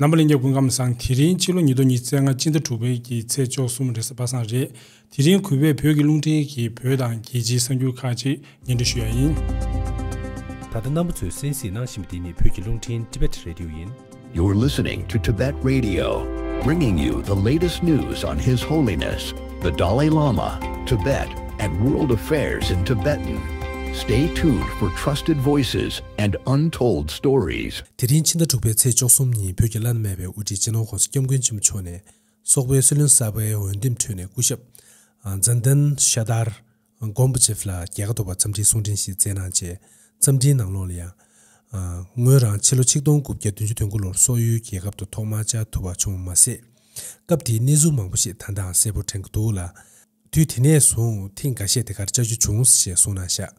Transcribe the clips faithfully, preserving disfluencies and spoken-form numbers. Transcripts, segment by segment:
རྣམ་པ་ལྷན་རྒྱས་སྐུ་ཁམས་བཟང་། དེ་རིང་ཕྱི་ལོ་ཉིས་སྟོང་ཉི་ཤུ་རྩ་ལྔ་སྤྱི་ཟླ་དྲུག་པའི་གི་ཚེས་བཅུ་གསུམ་རེས་གཟའ་པ་སངས་རེད། དེ་རིང་གུས་པས་བོད་ཀྱི་རླུང་འཕྲིན་གྱི་བོད་དང་རྒྱལ་སྤྱིའི་གསར་འགྱུར་ཁག་ཅིག་སྙན་སྒྲོན་ཞུ་ཡ་ཡིན། ད་ལྟ་རྣམ་པ་ཚོས་གསན་གཟིགས་གནང་བཞིན་པ་འདི་ནི་བོད་ཀྱི་རླུང་འཕྲིན་Tibet Radio ཡིན། You're listening to Tibet Radio, bringing you the latest news on His Holiness the Dalai Lama, Tibet, and world affairs in Tibetan. Stay tuned for trusted voices and untold stories. དེ་རིང་ཕྱི་ཟླ་དྲུག་པའི་ཚེས་བཅུ་གསུམ་ཉིན་བོད་ཀྱི་བླ་ན་མེད་པའི་དབུ་ཁྲིད་སྤྱི་ནོར་༸གོང་ས་༸སྐྱབས་མགོན་ཆེན་པོ་མཆོག་ནས་སོག་པོའི་སྲིད་བློན་གསར་པའི་འོས་འདེམས་ཁྲོད་ནས་སྐུ་ཞབས་ཛན་དན་ཤ་དར་གོམ་པ་ཆེབ་ལ་རྒྱལ་ཁ་ཐོབ་པར་འཚམས་འདྲིའི་གསུང་འཕྲིན་ཞིག་བསྩལ་གནང་རྗེས། འཚམས་འདྲིའི་ནང་ལོགས་ལ་ཡང་། ཨ། ངོས་རང་ཕྱི་ལོ་ཆིག་སྟོང་དགུ་བརྒྱ་བདུན་ཅུ་དོན་དགུ་ལོར་སོག་ཡུལ་རྒྱལ་ཁབ་ཏུ་ཐོག་མར་བཅར་ཐུབ་པ་བྱུང་བ་མ་ཟད། སྐབས་དེའི་གནས་ཚུལ་མང་པོ་ཞིག་ད་ལྟའང་གསལ་པོ་དྲན་གྱི་འདུག་ལ། དུས་དེ་ནས་བཟུང་ཐེངས་འགའ་ཤས་དེ་གར་བཅར་རྒྱུ་བྱུང་ཞེས་གསུངས་གནང་ཤག།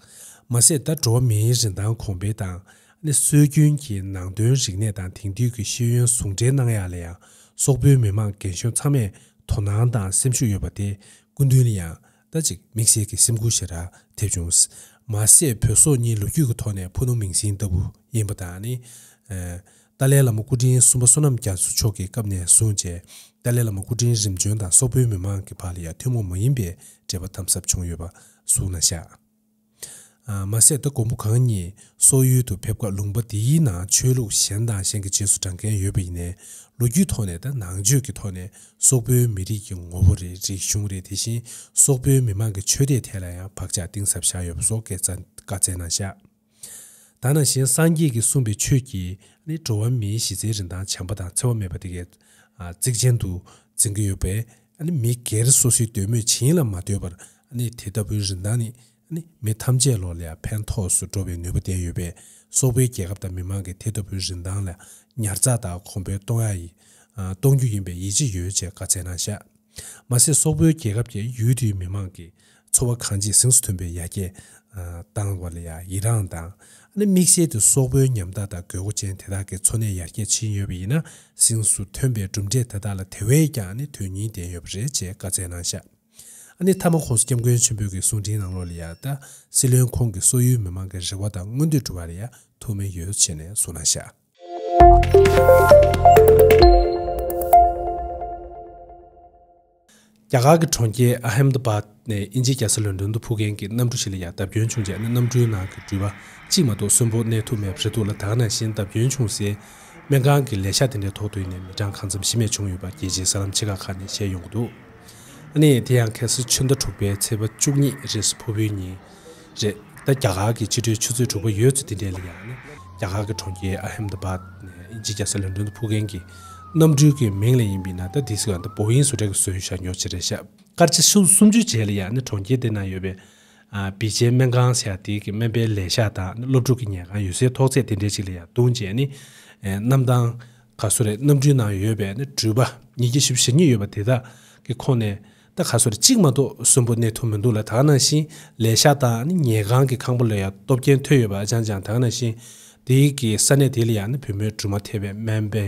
མ་ཟད་ད་འགྲོ་བ་མིའི་རིན་ཐང་གོང་འཕེལ་དང་། ནི་སྲོལ་རྒྱུན་གྱི་ནང་དོན་རིག་གནས་དང་དེང་དུས་ཀྱི་ཤེས་ཡོན་ཟུང་འབྲེལ་གནང་ཡག་ལ་ཡང་སོག་པོའི་མི་མང་རྒན་གཞོན་ཚང་མས་དོ་སྣང་དང་སེམས་ཤུགས་ཡོད་པ་དེ་སྐུ་མདུན་ལ་ཡང་ད་ཅིག་དམིགས་བསལ་གྱི་སེམས་འགུལ་ཞེ་དྲག་ཐེབས་བྱུང་། མ་ཟད་བོད་སོག་གཉིས་ལོ་རྒྱུས་ཀྱི་ཐོག་ནས་ཕུ་ནུ་མིང་སྲིང་ལྟ་བུ་ཡིན་པ་དང་ནི། ཨ། ཏཱ་ལའི་བླ་མ་སྐུ་ཕྲེང་གསུམ་པ་བསོད་ནམས་རྒྱ་མཚོ་མཆོག་གི་སྐབས་ནས་བཟུང་བྱས་ཏཱ་ལའི་བླ་མ་སྐུ་ཕྲེང་རིམ་བྱོན་དང་སོག་པོའི་མི་མང་གི་བར་ལ་ཡང་ཐུན་མོང་མ་ཡིན་པའི་འབྲེལ་བ་དམ་ཟབ་བྱུང་ཡོད་པ་གསུངས་གནང་ཤག། ཨ། མ་ཟད་ད་མགོན་པོ་གང་ཉིད་སོག་ཡུལ་དུ་ཕེབས་སྐབས་ལུང་པ་འདིའི་ནང་ཆོས་ལུགས་གཞན་དང་གཞན་གྱི་རྗེས་སུ་འབྲང་མཁན་ཡོད་པ་ཡིན་ནའི། ལོ་རྒྱུས་ཐོག་ནས་དང་ནང་ཆོས་ཀྱི་ཐོག་ནས་སོག་པོའི་མི་རིགས་ཀྱི་ངོ་བོ་རེད། རིག་གཞུང་རེད། དེ་བཞིན་སོག་པོའི་མི་མང་གི་ཆོས་དད་ཐད་ལ་ཡང་བག་ཆགས་གཏིང་ཟབ་བཞག་ཡོད་པ་སོགས་བཀའ་སྩལ་བཀའ་སྩལ་གནང་ཤག། ད་ནང་བཞིན་སངས་རྒྱས་ཀྱིས་གསུངས་པའི་ཆོས་ཀྱིས་ནི་འགྲོ་བ་མིའི་གཞི་རྩའི་རིན་ཐང་བྱམས་པ་དང་འཚེ་བ་མེད་པ་དེ་གའི་གཙིགས་ཆེན་དུ་འཛིན་གྱི་ཡོད་པས། ནི་མི་སྒེར་སོ་སོའི་འདོད་མོས་བྱིངས་ལ་མ་ལྟོས་པར་ནི་དེ་ལྟ་བུའི་རིན་ཐང་ནི། ནི་མི་ཐམས་ཅད་ལོག་ལ་ཡང་ཕན་ཐོགས་སུ་འགྲོ་བའི་ནུས་པ་ལྡན་ཡོད་པས། སོག་པོའི་རྒྱལ་ཁབ་དང་མི་མང་གིས་དེ་ལྟ་བུའི་རིན་ཐང་ལ་ཉར་ཚགས་དང་གོང་འཕེལ་གཏོང་ཡ་ཡི། ཨ། གཏོང་རྒྱུ་ཡིན་པའི་ཡིད་ཆེས་ཡོད་ཅེས་བཀའ་སྩལ་གནང་ཤག། མ་ཟད་སོག་པོའི་རྒྱལ་ཁབ་ཀྱི་ཡུལ་དེའི་མི་མང་གི་འཚོ་བ་གང་ཅིའི་གཟེངས་སུ་ཐོན་པའི་ཡར་རྒྱས། ཨ། བཏང་བ་ལ་ཡང་ཡི་རངས་དང་། ནི་དམིགས་བསལ་དུ་སོག་པོའི་ཉམ་ཐག་དང་དགོས་མཁོ་ཅན་དེ་དག་གི་འཚོ་གནས་ཡར་རྒྱས་ཕྱིན་ཡོད་པ་ཡིན་ན། གཟེངས་སུ་ཐོན་པའི་གྲུབ་འབྲས་དེ་དག་ལ་དེ་བས་ཀྱང་ནི་དོན་སྙིང་ལྡན་ཡོད་པ་རེད་ཅེས་བཀའ་སྩལ་གནང་ཤག། ཨ་ནི་མཐའ་མ་༸གོང་ས་༸སྐྱབས་མགོན་ཆེན་པོའི་གི་གསུང་འཕྲིན་ནང་ལོགས་ལ་ཡང་ད་སྲིད་བློན་ཁོང་གིས་སོག་ཡུལ་མི་མང་གི་རེ་བ་དང་མངོན་འདོད་བསྒྲུབ་པ་ལ་ཡང་ཐུགས་སྨོན་ཡོད་ཅེས་ནས་གསུངས་གནང་ཤག། རྒྱ་གར་གྱི་གྲོང་ཁྱེར་ཨ་ཧམ་དཱ་བཱད་ནས་དབྱིན་ཇིའི་རྒྱལ་ས་ལོན་ཌོན་དུ་འཕུར་མཁན་གྱི་གནམ་གྲུ་ཞིག་ལ་ཡང་བརྡབ་སྐྱོན་བྱུང་རྗེས་ནི་གནམ་གྲུའི་ནང་གི་འགྲུལ་པ་གཅིག་མ་གཏོགས་གསོན་པོ་གནས་ཐུབ་མེད་པ་རེད་འདུག་ལ། ད་ག་ནང་བཞིན་བརྡབ་སྐྱོན་བྱུང་སའི་སྨན་ཁང་གི་ལས་ཤག་དེ་འདྲའི་ཐོག་ཏུ་ཡིན་ནའི་མི་གྲངས་གང་འཚམ་ཤི་རྨས་བྱུང་ཡོད་པ་རྒྱལ་སྤྱིའི་གསར་ལམ་ཆེ་ཁག་ཁག་ནས་བཤད་ཡོང་གི་འདུག། ཨ་ནི་དེ་ཡང་ཁ་སང་ཕྱི་ཟླ་དྲུག་པའི་ཚེས་པ་བཅུ་གཉིས་རེས་གཟའ་ཕུར་བུའི་ཉིན་རེད། ད་རྒྱ་གར་གྱི་ཕྱི་དྲོའི་ཆུ་ཚོད་དྲུག་པ་ཡོལ་ཚད་དེ་འདྲའི་ལ་ཡང་ནི་རྒྱ་གར་གྱི་གྲོང་ཁྱེར་ཨ་ཧམ་དཱ་བཱད་ནས་དབྱིན་ཇིའི་རྒྱལ་ས་ལོན་ཌོན་དུ་འཕུར་མཁན་གྱི་གནམ་གྲུའི་གི་མིང་ལ་ཡིན་པས་ན་ད་དེ་སུ་ཡང་ད་བོ་ཡིང་བཟོ་གྲྭ་གི་བཟོས་ཡོད་ཤག་ཉོ་ཆེད་རེད་ཤག། སྐར་ཆ་སུམ་ཅུ་རྗེས་ལ་ཡང་ནི་གྲོང་ཁྱེར་དེ་ན་ཡོད་པའི་ཨ་བི་ཇེ་སྨན་ཁང་ཟེར་ཡ་དེ་གི་སྨན་པའི་ལས་ཤག་དང་ནི་སློབ་ཕྲུག་གི་ཉལ་ཁང་ཡོད་སའི་ཐོག་ཚད་དེ་འདྲའི་ཅིག་ལ་ཡང་བརྡུངས་རྗེས་ནི་ཨེ་གནམ་ཐང་ག་སོ་རེད། གནམ་གྲུའི་ནང་ཡོད་པའི་ནི་འགྲུལ་པ་ཉིས་བརྒྱ་བཞི་བཅུ་ཞེ་གཉིས་ཡོད་པ་དེ་དག་གི་ཁོངས་ནས་ད་ག་སོ་རེད་གཅིག་མ་གཏོགས་གསོན་པོ་གནས་ཐུབ་མི་འདུག་ལ། ད་ག་ནང་བཞིན་ལས་ཤག་དང་ནི་ཉལ་ཁང་གི་ཁང་པ་ལ་ཡང་སྟོབས་རྐྱེན་ཐོན་ཡོད་པ་ཨ་ཅང་ཅང་། ད་ག་ནང་བཞིན་དེའི་གི་ས་གནས་དེ་ལ་ཡང་ནི་བུད་མེད་སྦྲུམ་མ་ཐེབས་པའི་སྨན་པའི་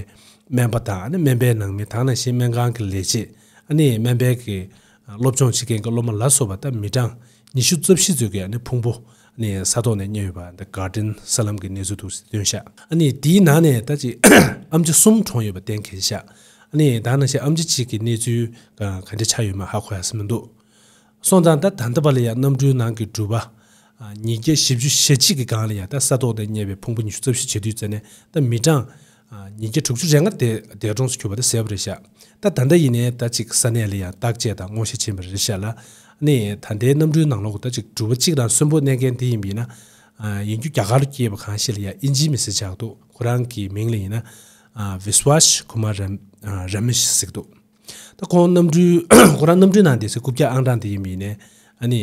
སྨན་པ་དང་ནི་སྨན་པའི་ནང་མི། ད་ག་ནང་བཞིན་སྨན་ཁང་གི་ལས་བྱེད། ཨ་ནི་སྨན་པའི་གི་སློབ་སྦྱོང་བྱེད་མཁན་གྱི་སློབ་མ་ལ་སོགས་པ་ད་མི་གྲངས་ཉི་ཤུ་རྩ་བཞི་ཙམ་གྱི་ཨ་ནི་ཕུང་པོ་ཨ་ནི་ས་ཐོག་ནས་རྙེད་ཡོད་པ་འདི་གར་ཌེན་གསར་ལམ་གྱི་གནས་ཚུལ་འདུག་སྟོན་ཤག། ཨ་ནི་དེའི་ནང་ནས་ད་ཅིག་ཨམ་ཆི་གསུམ་གྲོངས་ཡོད་པ་གཏན་འཁེལ་ཤག། ཨ་ནི་ད་ནང་བཞིན་ཨམ་ཆི་གཅིག་གི་གནས་ཚུལ་ག་ག་འདྲ་ཆགས་ཡོད་མེད་ཧ་གོ་ཡ་སི་མི་འདུག། སོང་ཙང་ད་ད་ལྟ་བར་ལ་ཡང་གནམ་གྲུའི་ནང་གི་འགྲུལ་པ་ཉིས་བརྒྱ་བཞི་བཅུ་ཞེ་གཅིག་གི་སྒང་ལ་ཡང་ད་ས་ཐོག་ནས་རྙེད་པའི་ཕུང་པོ་ཉི་ཤུ་རྩ་བཞི་བྱེད་དུས་ཙ་ནས་ད་མི་གྲངས་ཉིས་བརྒྱ་དྲུག་ཅུ་རེ་ལྔ་དེ་འདས་གྲོངས་སུ་གྱུར་པ་དེ་གསལ་པོ་རེད་ཤག། ད་ད་ལྟ་ཡིན་ནའི་ད་ཅིག་ས་གནས་ལ་ཡང་བརྟག་དཔྱད་དང་སྔོག་བཤེར་བྱེད་པ་རེད་ཤག་ལ། ནི་ད་ལྟའི་གནམ་གྲུའི་ནང་ལོགས་ཀྱི་ད་ཅིག་འགྲུལ་པ་གཅིག་རང་གསོན་པོ་གནས་མཁན་དེ་ཡིན་པ་ཡིན་ན། ཡིན་རྒྱུ་རྒྱ་གར་སྐྱེས་པ་གང་ཞིག་ལ་ཡང་དབྱིན་ཇིའི་མི་སེར་ཆགས་འདུག། ཁོ་རང་གི་མིང་ལ་ཡིན་ན་བི་སུ་ཝཱཤ་ཀུ་མར་རམ་ར་མེཤ་ཟེར་གྱི་འདུག། ད་ཁོང་གནམ་གྲུའི་ཁོ་རང་གནམ་གྲུའི་ནང་བསྡད་སའི་རྐུབ་བཀྱག་ཨང་གྲངས་དེ་ཡིན་པ་ཡིན་ནའི་ཨ་ནི།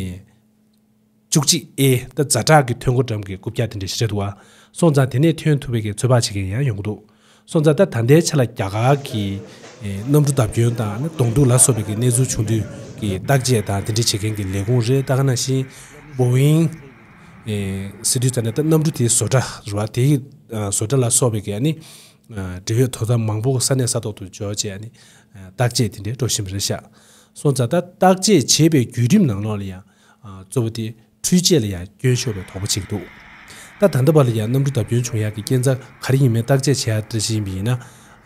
བཅུ་གཅིག་ཨེ། ད་ཛ་དྲག་གི་ཐོན་སྒོ་འགྲམ་གྱི་རྐུབ་བཀྱག་དེ་འདྲ་ཞིག་རེད་འདུག་བ། སོང་ཙང་དེ་ནས་ཐོན་ཐུབ་པའི་གི་ཚོད་དཔག་བྱེད་མཁན་ཡང་ཡོང་གི་འདུག། སོང་ཙང་ད་ད་ལྟའི་ཆ་ལ་རྒྱ་གར་གྱི་ཨེ་གནམ་གྲུ་བརྡབ་སྐྱོན་དང་ནི་གདོང་ཐུག་ལ་སོགས་པའི་གི་གནས་ཚུལ་བྱུང་དུས་ཀྱི་བརྟག་དཔྱད་དང་དེ་འདྲ་བྱེད་མཁན་གྱི་ལས་ཁུངས་རེད། ད་ག་ནང་བཞིན་བོ་ཡིང་ཨེ་ཟེར་དུས་ཙ་ནས་ད་གནམ་གྲུ་དེའི་བཟོ་གྲྭ་རེད་བ། དེའི་ཨ་བཟོ་གྲྭ་ལ་སོགས་པའི་གི་ཨ་ནི་ཨ་འབྲེལ་ཡོད་དོ་དམ་མང་པོ་ས་གནས་ས་ཐོག་ཏུ་འབྱོར་བྱས་ཨ་ནི་ཨ་བརྟག་དཔྱད་དེ་འདྲ་འགྲོ་བཞིན་པ་རེད་ཤག། སོང་ཙང་ད་བརྟག་དཔྱད་བྱེད་པའི་བརྒྱུད་རིམ་ནང་ལོགས་ལ་ཡང་ཨ་གཙོ་བོ་དེ་འཕྲུལ་ཆས་ལ་ཡང་སྐྱོན་ཤོར་བའི་དོགས་པ་བྱེད་ཀྱི་འདུག། ད་ད་ལྟ་བར་ལ་ཡང་གནམ་གྲུ་བརྡབ་སྐྱོན་བྱུང་ཡག་གི་རྐྱེན་རྩ་ག་རེ་ཡིན་མིན་བརྟག་དཔྱད་བྱེད་ཡག་འདྲ་ཞིག་ཡིན་པ་ཡིན་ན།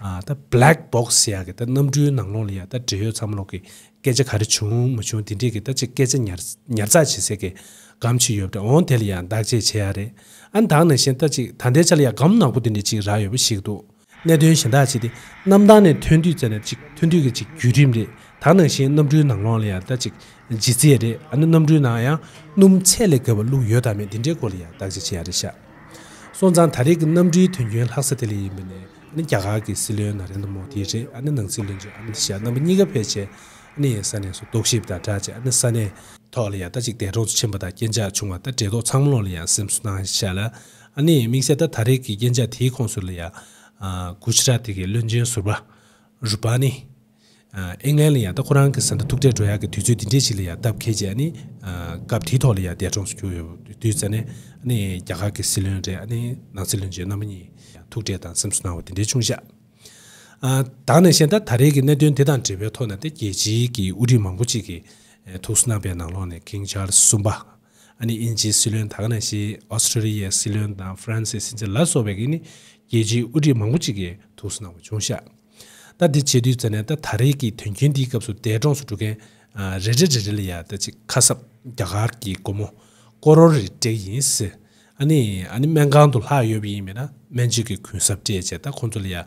ཨ་ད་black box ཟེར་ཡག་གི་ད་གནམ་གྲུའི་ནང་ལོགས་ལ་ཡ་ད་འབྲེལ་ཡོད་ཚང་མ་ལོག་གི་སྐད་ཆ་ག་རེ་བྱུང་མ་བྱུང་དེ་འདྲས་ཀྱི་ད་ཅིག་སྐད་ཆ་ཉར་ཉར་ཚགས་བྱེད་སའི་གི་སྒམ་ཅིག་ཡོད་པ་འདྲ། འོང་དེ་ལ་ཡ་བརྟག་དཔྱད་བྱེད་ཡག་རེད། ཨ་ནི་ད་ག་ནང་བཞིན་ད་ཅིག་ད་ལྟའི་ཆ་ལ་ཡ་སྒམ་ནག་པོ་དེ་འདྲས་ཅིག་རག་ཡོད་པ་ཞིག་འདུག་གནད་དོན་གཞན་དག་ཅིག་དེ་གནམ་ཐང་ནས་ཐོན་དུས་ཙམ་ནས་ཅིག་ཐོན་དུས་ཀྱི་ཅིག་བརྒྱུད་རིམ་རེད། ད་ག་ནང་བཞིན་གནམ་གྲུའི་ནང་ལོགས་ལ་ཡ་ད་ཅིག་ལྗིད་ཚད་རེད། ཨ་ནི་གནམ་གྲུའི་ནང་ཡང་སྣུམ་ཚད་ལས་བརྒལ་བ་བླུགས་ཡོད་དམ་མེད་འདི་འདྲའི་སྐོར་ལ་ཡང་བརྟག་དཔྱད་བྱེད་ཡ་རེད་ཤག་སོང་ཙང་ད་རེས་ཀྱི་གནམ་གྲུའི་དོན་རྐྱེན་ལྷག་ས་དེ་ལ་ཡིན་པ་ནས་ཨ་ནི་རྒྱ་གར་གྱི་སྲིད་བློན་ན་རེན་དྲ་མོ་དི་རེད། ཨ་ནི་ནང་སྲིད་བློན་ཆེན་ཨ་མི་ཤ་རྣམ་པ་གཉིས་ཀ་ཕེབས་བྱས་ཨ་ནི་ས་གནས་སུ་རྟོག་ཞིབ་དང་སྦྲགས་བྱས་ཨ་ནི་ས་གནས་ཐོག་ལ་ཡང་ད་ཅིག་འདས་གྲོངས་སུ་ཕྱིན་པ་དང་རྐྱེན་ཆག་བྱུང་བ་ད་འབྲེལ་ཐོགས་ཚང་མ་ལོག་ལ་ཡང་སེམས་གསོ་གནང་ཤག་ལ། ཨ་ནི་དམིགས་བསལ་ད་ད་རེས་ཀྱི་རྐྱེན་ཆག་དེའི་ཁོངས་སུ་ལ་ཡང་གུ་ཇི་རཱཏ་གི་བློན་ཆེན་ཟུར་པ་རུ་པ་ནི། ཨ་ཨིང་ལན་ལ་ཡང་ད་ཁོ་རང་གི་བཟའ་ཟླ་ཐུག་འཕྲད་འགྲོ་ཡག་གི་དུས་ཚོད་འདི་འདྲས་ཅིག་ལ་ཡང་སྟབས་འཁེལ་བྱས་ཨ་ནི་ཨ་སྐབས་དེའི་ཐོག་ལ་ཡང་འདས་གྲོངས་སུ་གྱུར་ཡོད་དུས་ཙ་ནས་ཨ་ནི་རྒྱ་གར་གྱི་སྲིད་བློན་རེད། ཨ་ནི་ནང་སྲིད་བློན་ཆེན་རྣམ་པ་གཉིས་ཐུག་འཕྲད་དང་སེམས་གསོ་གནང་བ་དེ་འདྲས་བྱུང་ཤག་ཨ་ད་ག་ནང་བཞིན་ད་ད་རེས་ཀྱི་གནད་དོན་དེ་དང་འབྲེལ་བའི་ཐོག་ནས་ད་རྒྱལ་སྤྱིའི་གི་དབུ་ཁྲིད་མང་པོ་ཅིག་གིས་ཐུགས་གསོ་གནང་པའི་ནང་ལོགས་ནས་King Charles གསུམ་པ། ཨ་ནི་དབྱིན་ཇིའི་སྲིད་བློན་ད་ག་ནང་བཞིན་ཨོ་སི་ཀྲི་ལི་ཡའི་སྲིད་བློན་དང་ཧྥ་རན་སིའི་སྲིད་འཛིན་ལ་སོགས་པའི་གི་ནི་རྒྱལ་སྤྱིའི་དབུ་ཁྲིད་མང་པོ་ཅིག་གིས་ཐུགས་གསོ་གནང་བ་བྱུང་ཤག་ད་འདི་བྱེད་དུས་ཙ་ནས་ད་ད་རེས་ཀྱི་དོན་རྐྱེན་འདིའི་སྐབས་སུ་འདས་གྲོངས་སུ་འགྲོ་མཁན་ཨ་རེ་རེ་རེ་རེ་ལ་ཡ་ད་ཅིག་ཁ་གསབ་རྒྱ་གར་གྱི་སྒོར་མོ་ཀོ་རོར་རེ་སྤྲད་ཀྱི་ཡིན་ཟེར། ཨ་ནི་ཨ་ནི་སྨན་ཁང་དུ་ལྷག་ཡོད་པ་ཡིན་མིན་ན་སྨན་བཅོས་ཀྱི་གུན་གསབ་སྤྲད་བྱས་ད་ཁོང་ཚོ་ལ་ཡ་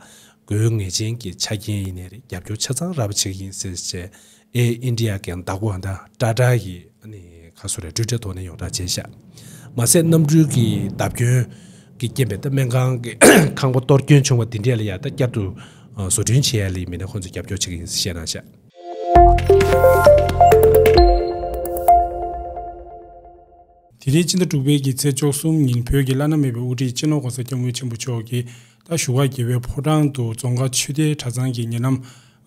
དགོས་ངེས་ཅན་གྱི་ཆ་རྐྱེན་ཡིན་ནའི་རེད། རྒྱབ་སྐྱོར་ཆ་ཚང་རག་པ་བྱེད་ཀྱི་ཡིན་ཟེར་བྱས། ཨེར་ཨིན་ཌི་ཡ་གི་བདག་པོ་ཨ་ད་ཊ་ཊ་ཡིས་ཨ་ནི་ཁ་སོ་རེ་ཊུའི་ཊར་ཐོག་ནས་ཡོངས་གྲགས་བྱས་ཤག་མ་ཟད་གནམ་གྲུ་གི་བརྡབ་སྐྱོན་གྱི་རྐྱེན་པས་ད་སྨན་ཁང་གི་ཁང་པ་གཏོར་སྐྱོན་བྱུང་བ་འདི་འདྲས་ལ་ཡ་ད་བསྐྱར་དུ་བཟོ་སྐྲུན་བྱེད་ཡ་ལ་ཡིན་མིན་ན་ཁོང་ཚོས་རྒྱབ་སྐྱོར་བྱེད་ཀྱི་ཡིན་ཟེར་བཤད་གནང་ཤག་དེ་རིང་ཕྱི་ཟླ་དྲུག་པའི་གི་ཚེས་བཅུ་གསུམ་ཉིན་བོད་ཀྱི་བླ་ན་མེད་པའི་དབུ་ཁྲིད་སྤྱི་ནོར་༸གོང་ས་༸སྐྱབས་མགོན་ཆེན་པོ་མཆོག་གིས་ད་བཞུགས་སྒར་རྒྱལ་བའི་ཕོ་བྲང་དུ་རྫོང་དཀར་ཆོས་སྡེ་གྲྭ་ཚང་གི་ཉེ་ལམ་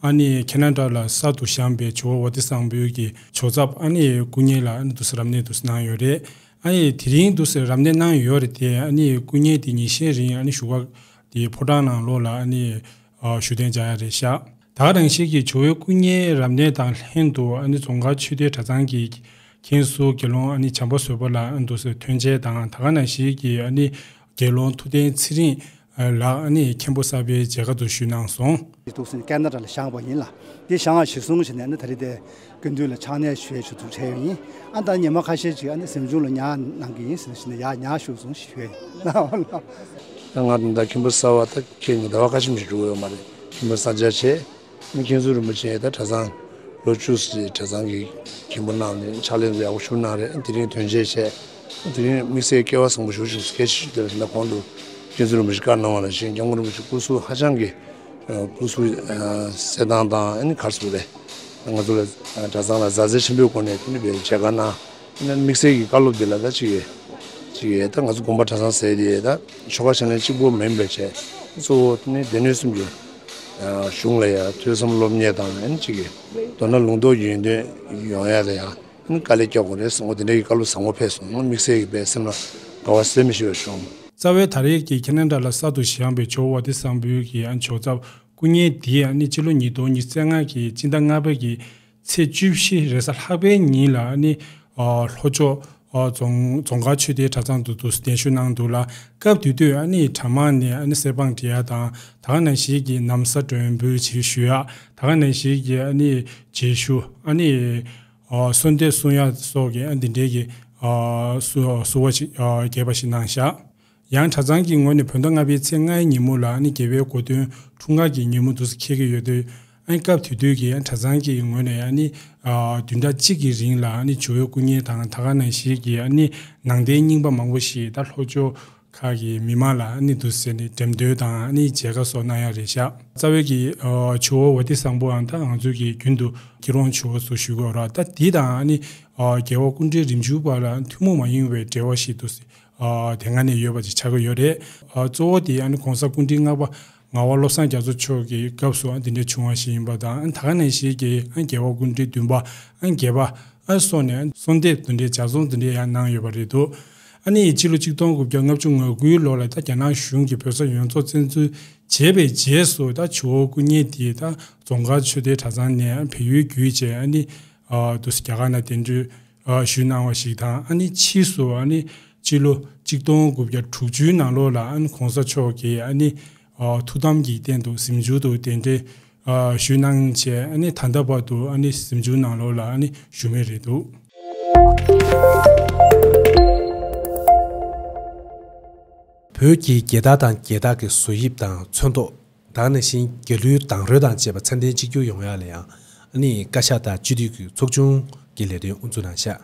ཨ་ནི་ཁེ་ན་ཌ་ལ་གསར་དུ་བཞེངས་པའི་ཇོ་བོ་ཝ་ཏི་བཟང་པོའི་གི་ཇོ་ཚབ་ཨ་ནི་སྐུ་བརྙན་ལ་ཨ་ནི་འདུག་སེ་རབ་གནས་འདུག་སེ་གནང་ཡོད་རེད། ཨ་ནི་དེ་རིང་འདུག་སེ་རབ་གནས་གནང་ཡོད་རེད་དེ་ཨ་ནི་སྐུ་བརྙན་དེ་ཉིན་ཤས་རིང་ཨ་ནི་བཞུགས་སྒར་དེའི་ཕོ་བྲང་ནང་ལོགས་ལ་ཨ་ནི་ཨ་བཞུགས་གདན་འཇགས་ཡ་རེད་ཤག་ད་ག་ནང་བཞིན་གྱི་ཇོ་བོའི་སྐུ་བརྙན་རབ་གནས་དང་ལྷན་དུ་ཨ་ནི་རྫོང་དཀར་ཆོས་སྡེ་གྲྭ་ཚང་གི་མཁན་ཟུར་དགེ་སློང་ཨ་ནི་བྱམས་པ་བཟོད་པ་ལགས་ཨ་ནི་འདུག་སེ་ཐོན་རྗེས་དང་ད་ག་ནང་བཞིན་གྱི་ཨ་ནི་དགེ་སློང་ཐུབ་བསྟན་ཚེ་རིང་ལགས་ཨ་ནི་མཁན་པོ་གསར་པའི་མཇལ་ཁ་དུ་ཞུས་གནང་སོང་། འདུག་སེ་ཁེ་ན་ཌ་ལ་བཞེངས་པ་ཡིན་ལ། འདི་བཞེངས་པ་གཞིར་བཟུང་བྱས་ནས་ཨ་ནི་ད་རེས་དེ་སྐུ་མདུན་ལ་ཕྱག་ལས་ཞུ་ཡས་ཞུ་ཐུབ་བྱས་ཡོད་ཡིན། ཨ་ད་ཉི་མ་ཁ་ཤས་ཅིག་ཨ་ནི་གཟིམ་ཆུང་ལ་ཉལ་གནང་གི་ཡིན་ཟེར་ནས་བྱས་ནས་ཡར་ཉལ་བཞུགས་སོང་ཞུ་ཡས་ཡིན། ད་ང་ད་ལྟ་མཁན་པོ་གསར་པ་ད་ཁྱེད་ཉིན་ཟླ་བ་ཁ་ཤས་མ་གཏོགས་འགྲོ་གི་ཡོད་མ་རེད། མཁན་པོ་གསར་མཇལ་བྱས། མཁན་ཟུར་རིན་པོ་ཆེ་ད་གྲྭ་ཚང་ལོ་བཅུ་ཙམ་གྲྭ་ཚང་གི་མཁན་པོ་གནང་ནས་ཕྱག་ལས་ཡག་པོ་ཞུ་གནང་རེད། དེ་རིང་ཐོན་རྗེས་བྱས། དེ་རིང་དམིགས་བསལ་སྐལ་བ་བཟང་པོ་ཞེ་པོ་ཅིག་སྐྱེས་ཤིང་དེ་ལ་ད་གོང་དུ་མཁན་ཟུར་རིན་པོ་ཆེ་བཀའ་གནང་བ་ནང་བཞིན་སྐྱབས་མགོན་རིན་པོ་ཆེ་སྐུ་གཟུགས་ཧ་ཅང་གི་སྐུ་གཟུགས་གསལ་ཐང་དང་ཨ་ནི་ག་རེ་ཟེར་དགོས་རེད། ང་ཚོ་ལ་གྲྭ་ཚང་ལ་མཛའ་བརྩེ་ཆེན་པོའི་སྒོ་ནས་དེ་འདྲ་བའི་མཇལ་ཁ་གནང་། དམིགས་བསལ་གྱི་བཀའ་སློབ་འདི་ལ་ད་ཅིག་ཅིག་ད་ང་ཚོ་དགོན་པ་གྲྭ་ཚང་ཟེར་དེ་ད་ཆོ་ག་བྱེད་ལེན་གཅིག་པོ་མིན་པའི་ཆེད་གཙོ་བོ་ནི་སྡེ་སྣོད་གསུམ་གྱི་གཞུང་ལ་ཡ་ཐོས་བསམ་སློབ་གཉེར་དང་ཨ་ནི་ཅིག་གི་མདོར་ན་ལུང་རྟོགས་ཀྱི་ཡོན་ཏན་ཡོང་ཡ་ལ་ཡ་ཨ་ནི་དཀའ་ལས་རྒྱག་དགོས་རེད་གསུང་བ་དེ་འདྲ་གི་བཀའ་སློབ་བཟང་པོ་ཕེབས་སོང་། དམིགས་བསལ་གྱི་དཔེ་སེམས་ལ་དགའ་བ་ཟད་མི་ཤེས་པ་བྱུང་། རྩ་བའི་ད་རེས་ཀྱི་ཁེ་ན་ཌ་ལ་གསར་དུ་བཞེངས་པའི་ཇོ་བོ་ཝ་ཏི་བཟང་པོའི་གི་ཨ་ནི་ཇོ་ཚབ་སྐུ་བརྙན་འདི་ཨ་ནི་སྤྱི་ལོ་ཉིས་སྟོང་ཉི་ཤུ་རྩ་ལྔ་གི་སྤྱི་ཟླ་ལྔ་པ་གི་ཚེས་བཅུ་བཞི་རེས་གཟའ་ལྷག་པའི་ཉིན་ལ་ཨ་ནི་ཨ་ལྷོ་ཕྱོགས་ཨ་རྫོང་རྫོང་དཀར་ཆོས་སྡེ་གྲྭ་ཚང་དུ་དུ་གདན་ཞུ་གནང་འདུག་ལ། སྐབས་དེ་དུས་ཨ་ནི་གྲྭ་མང་ནས་ཨ་ནི་གསེར་སྦང་སྤྲད་ཡ་དང་ད་ག་ནང་བཞིན་གྱི་ན་བཟའ་མགྲོན་འབོད་ཅིག་ཞུ་ཡ་ད་ག་ནང་བཞིན་གྱི་ཨ་ནི་རྗེས་ཤུལ་ཨ་ནི་ཨ་གསོལ་འདེབས་གསུང་ཡ་སོགས་ཀྱི་ཨ་འདི་འདྲའི་གི་ཨ་བསུ་བསུ་བ་ཞིག་ཨ་རྒྱས་པ་ཞིག་གནང་བཞག་ཡང་གྲྭ་ཚང་གི་ངོས་ནས་བོད་ཟླ་ལྔ་པའི་ཚེས་ལྔའི་ཉིན་མོ་ལ་ཨ་ནི་རྒྱལ་བའི་གོ་སྟོན་འཁྲུངས་སྐར་གྱི་ཉིན་མོ་འདུག་སེ་འཁེལ་གྱི་ཡོད་དུས་ཨ་ནི་སྐབས་དེ་དུས་ཀྱི་ཨ་ནི་གྲྭ་ཚང་གི་ངོས་ནས་ཨ་ནི་ཨ་བདུན་ཕྲག་གཅིག་གི་རིང་ལ་ཨ་ནི་ཇོ་བོའི་སྐུ་བརྙན་དང་ད་ག་ནང་བཞིན་གྱི་ཨ་ནི་ནང་རྟེན་རྙིང་པ་མང་པོ་ཞིག་ད་ལྷོ་ཕྱོགས་ཁག་གི་མི་མང་ལ་ཨ་ནི་འདུག་སེ་ནི་འགྲེམས་སྟོན་དང་ཨ་ནི་མཇལ་ཁ་སོགས་གནང་ཡ་རེད་ཤག་རྩ་བའི་གི་ཨ་ཇོ་བོ་ཝ་ཏི་བཟང་པོའང་ད་ང་ཚོའི་གི་རྒྱུན་དུ་སྐྱིད་རོང་ཇོ་བོ་སུ་ཞུ་དགོས་ར་ད་འདི་དང་ཨ་ནི་ཨ་རྒྱལ་བ་སྐུ་ཕྲེང་རིམ་བྱོན་བར་ལ་ཐུན་མོང་མ་ཡིན་པའི་འབྲེལ་བ་ཞིག་འདུག་སེ་ཨ་དེ་སྔ་ནས་ཡོད་པ་ཅིག་ཆགས་ཀྱི་ཡོད་རེད། ཨ་གཙོ་བོ་དེ་ཨ་ནི་གོང་ས་སྐུ་ཕྲེང་ལྔ་པ་ངག་དབང་བློ་བཟང་རྒྱ་མཚོ་མཆོག་གི་སྐབས་སུ་ཨ་འདི་འདྲ་བྱུང་བ་ཞིག་ཡིན་པ་དང་ཨ་ད་ག་ནང་བཞིན་གྱི་ཨ་རྒྱལ་བ་སྐུ་ཕྲེང་བདུན་པ་ཨ་བརྒྱད་པ་ཨ་སོགས་ནས་གསོལ་འདེབས་འདི་འདྲའི་ལྗགས་རྩོམ་འདི་འདྲའི་ཡང་གནང་ཡོད་པ་རེད་འདུག་ཨ་ནི་སྤྱི་ལོ་གཅིག་སྟོང་དགུ་བརྒྱ་ལྔ་བཅུ་ང་དགུའི་ལོ་ལ་ད་རྒྱ་ནག་གཞུང་གིས་བོད་ས་ཡོངས་རྫོགས་བཙན་འཛུལ་བྱས་པའི་རྗེས་སུ་ད་ཇོ་བོ་སྐུ་བརྙན་དེ་ད་རྫོང་དཀར་ཆོས་སྡེ་གྲྭ་ཚང་ནས་བལ་ཡུལ་བརྒྱུད་བྱས་ཨ་ནི་ཨ་དུ་རྒྱ་གར་ནང་གདན་འདྲེན་ཨ་ཞུས་གནང་བ་ཞིག་དང་ཨ་ནི་ཕྱིས་སུ་ཨ་ནི་སྤྱི་ལོ་གཅིག་སྟོང་དགུ་བརྒྱ་དྲུག་ཅུའི་ནང་ལོགས་ལ་ཨ་ནི་གོང་ས་མཆོག་གིས་ཨ་ནི་ ཨ་ཐུགས་དམ་གྱི་རྟེན་དུ་གཟིམ་འཇུག་ཏུ་གདན་འདྲེན་ཨ་ཞུས་གནང་བྱས། ཨ་ནི་ད་ལྟ་བར་དུ་ཨ་ནི་གཟིམ་འཇུག་ནང་ལོགས་ལ་ཨ་ནི་བཞུགས་མུས་རེད་འདུག་བོད་ཀྱི་རྒྱལ་དར་དང་རྒྱལ་རྟགས་ཀྱི་བཟོ་དབྱིབས་དང་ཚོན་མདོག། ད་ག་ནང་བཞིན་རྒྱལ་གླུའི་གདངས་རོལ་དང་བཅས་པ་ཚད་ལྡན་གཅིག་གྱུར་ཡོང་ཡག་ལ་ཡང་ཨ་ནི་བཀའ་ཤག་དང་སྤྱི་འཐུས་ཀྱི་ཚོགས་ཆུང་གི་ལས་དོན་དབུ་འཛུགས་གནང་ཤག་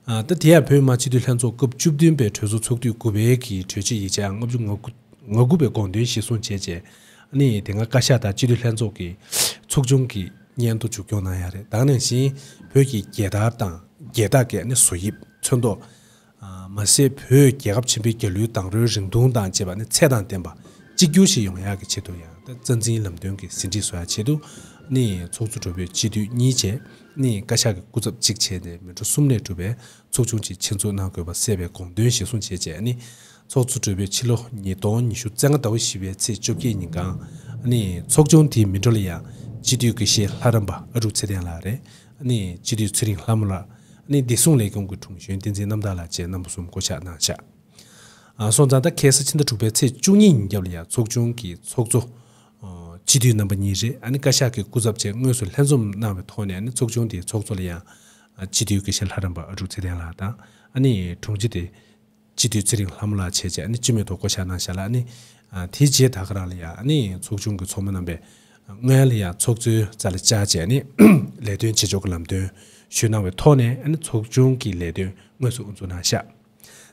ཨ་ད་དེ་ཡང་བོད་མི་མང་སྤྱི་འཐུས་ལྷན་ཚོགས་སྐབས་བཅུ་བདུན་པའི་གྲོས་ཚོགས་ཚོགས་དུས་དགུ་པའི་གི་གྲོས་ཆོད་ཡིག་ཆ་ལྔ་བཅུ་ང་དགུ་ང་དགུ་པའི་དགོངས་དོན་གཞིར་བཟུང་བྱས་རྗེས། ཨ་ནི་དེ་སྔ་བཀའ་ཤག་དང་སྤྱི་འཐུས་ལྷན་ཚོགས་ཀྱི་ཚོགས་ཆུང་གི་སྙན་ཐོ་མཇུག་སྐྱོང་གནང་ཡ་རེད། ད་ག་ནང་བཞིན་བོད་ཀྱི་རྒྱལ་དར་དང་རྒྱལ་རྟགས་ཀྱི་ཨ་ནི་བཟོ་དབྱིབས་ཚོན་མདོག་ཨ་མ་ཟད་བོད་རྒྱལ་ཁབ་ཆེན་པོའི་རྒྱལ་གླུའི་གདངས་རོལ་རིང་ཐུང་དང་བཅས་པ་ནི་ཚད་དང་ལྡན་པ་གཅིག་གྱུར་ཞིག་ཡོང་ཡག་གི་ཆེད་དུ་ཡང་ད་རྩ་འཛིན་ལམ་སྟོན་གྱི་ཟིན་བྲིས་བཟོ་ཡག་ཆེད་དུ་ནི་ཚོགས་གཙོ་སྦྲགས་པའི་སྤྱི་འཐུས་གཉིས་བཅས་ནི་བཀའ་ཤག་གི་སྐུ་ཚབ་གཅིག་བྱས་ཏེ་མི་འགྲོ་གསུམ་ལས་གྲུབ་པའི་ཚོགས་ཆུང་གཅིག་ཆེད་འཛུགས་གནང་དགོས་པ་གསལ་བའི་དགོངས་དོན་གཞིར་བཟུང་བྱས་རྗེས་ནི་ཚོགས་གཙོ་སྦྲགས་པའི་ཕྱི་ལོ་ཉིས་སྟོང་ཉི་ཤུ་རྩ་ལྔ་ཟླ་བ་བཞི་པའི་ཚེས་བཅོ་བརྒྱད་ཉིན་གང་ནི་ཚོགས་ཆུང་དེའི་མི་འགྲོ་ལ་ཡང་སྤྱི་འཐུས་དགེ་བཤེས་ལྷ་རམས་པ་ཨ་དྲུག་ཚེ་བརྟན་ལགས་རེད། ནི་སྤྱི་འཐུས་ཚེ་རིང་ལྷ་མོ་ལགས། ནི་བདེ་སྲུང་ལས་ཁུངས་ཀྱི་དྲུང་གཞོན་བསྟན་འཛིན་རྣམ་དག་ལགས་བཅས་རྣམ་པ་གསུམ་བསྐོ་གཞག་གནང་བཞག་ཨ་སོང་ཙང་ད་ཁ་སང་ཕྱི་ཟླ་དྲུག་པའི་ཚེས་བཅུ་གཉིས་ཉིན་རྒྱབ་ལ་ཡང་ཚོགས་ཆུང་གི་ཚོགས་གཙོ་ཨ་སྤྱི་འཐུས་རྣམ་པ་གཉིས་རེད། ཨ་ནི་བཀའ་ཤག་གི་སྐུ་ཚབ་བཅས་དངོས་སུ་ལྷན་འཛོམས་གནང་བའི་ཐོག་ནས་ཨ་ནི་ཚོགས་ཆུང་དེའི་ཚོགས་གཙོ་ལ་ཡང་ཨ་སྤྱི་འཐུས་དགེ་བཤེས་ལྷ་རམས་པ་ཨ་དྲུག་ཚེ་བརྟན་ལགས་དང་ཨ་ནི་དྲུང་ཆེ་དེ་སྤྱི་འཐུས་ཚེ་རིང་ལྷ་མོ་ལགས་བྱས་རྗེས་ཨ་ནི་སྤྱི་མོས་ཐོག་བསྐོ་གཞག་གནང་བཞག་ལ། ཨ་ནི་ཨ་དེའི་རྗེས་ད་ག་རང་ལ་ཡང་ཨ་ནི་ཚོགས་ཆུང་གི་ཚོགས་མི་རྣམ་པས་སྔོན་ལ་ཡང་ཚོགས་གཙོའི་རྩ་ལ་བཅར་བྱས་ཨ་ནི་ལས་དོན་བྱེད་ཕྱོགས་ཀྱི་ལམ་སྟོན་ཞུས་གནང་བའི་ཐོག་ནས་ཨ་ནི་ཚོགས་ཆུང་གི་ལས་དོན་དངོས་སུ་དབུ་འཛུགས་གནང་བཞག་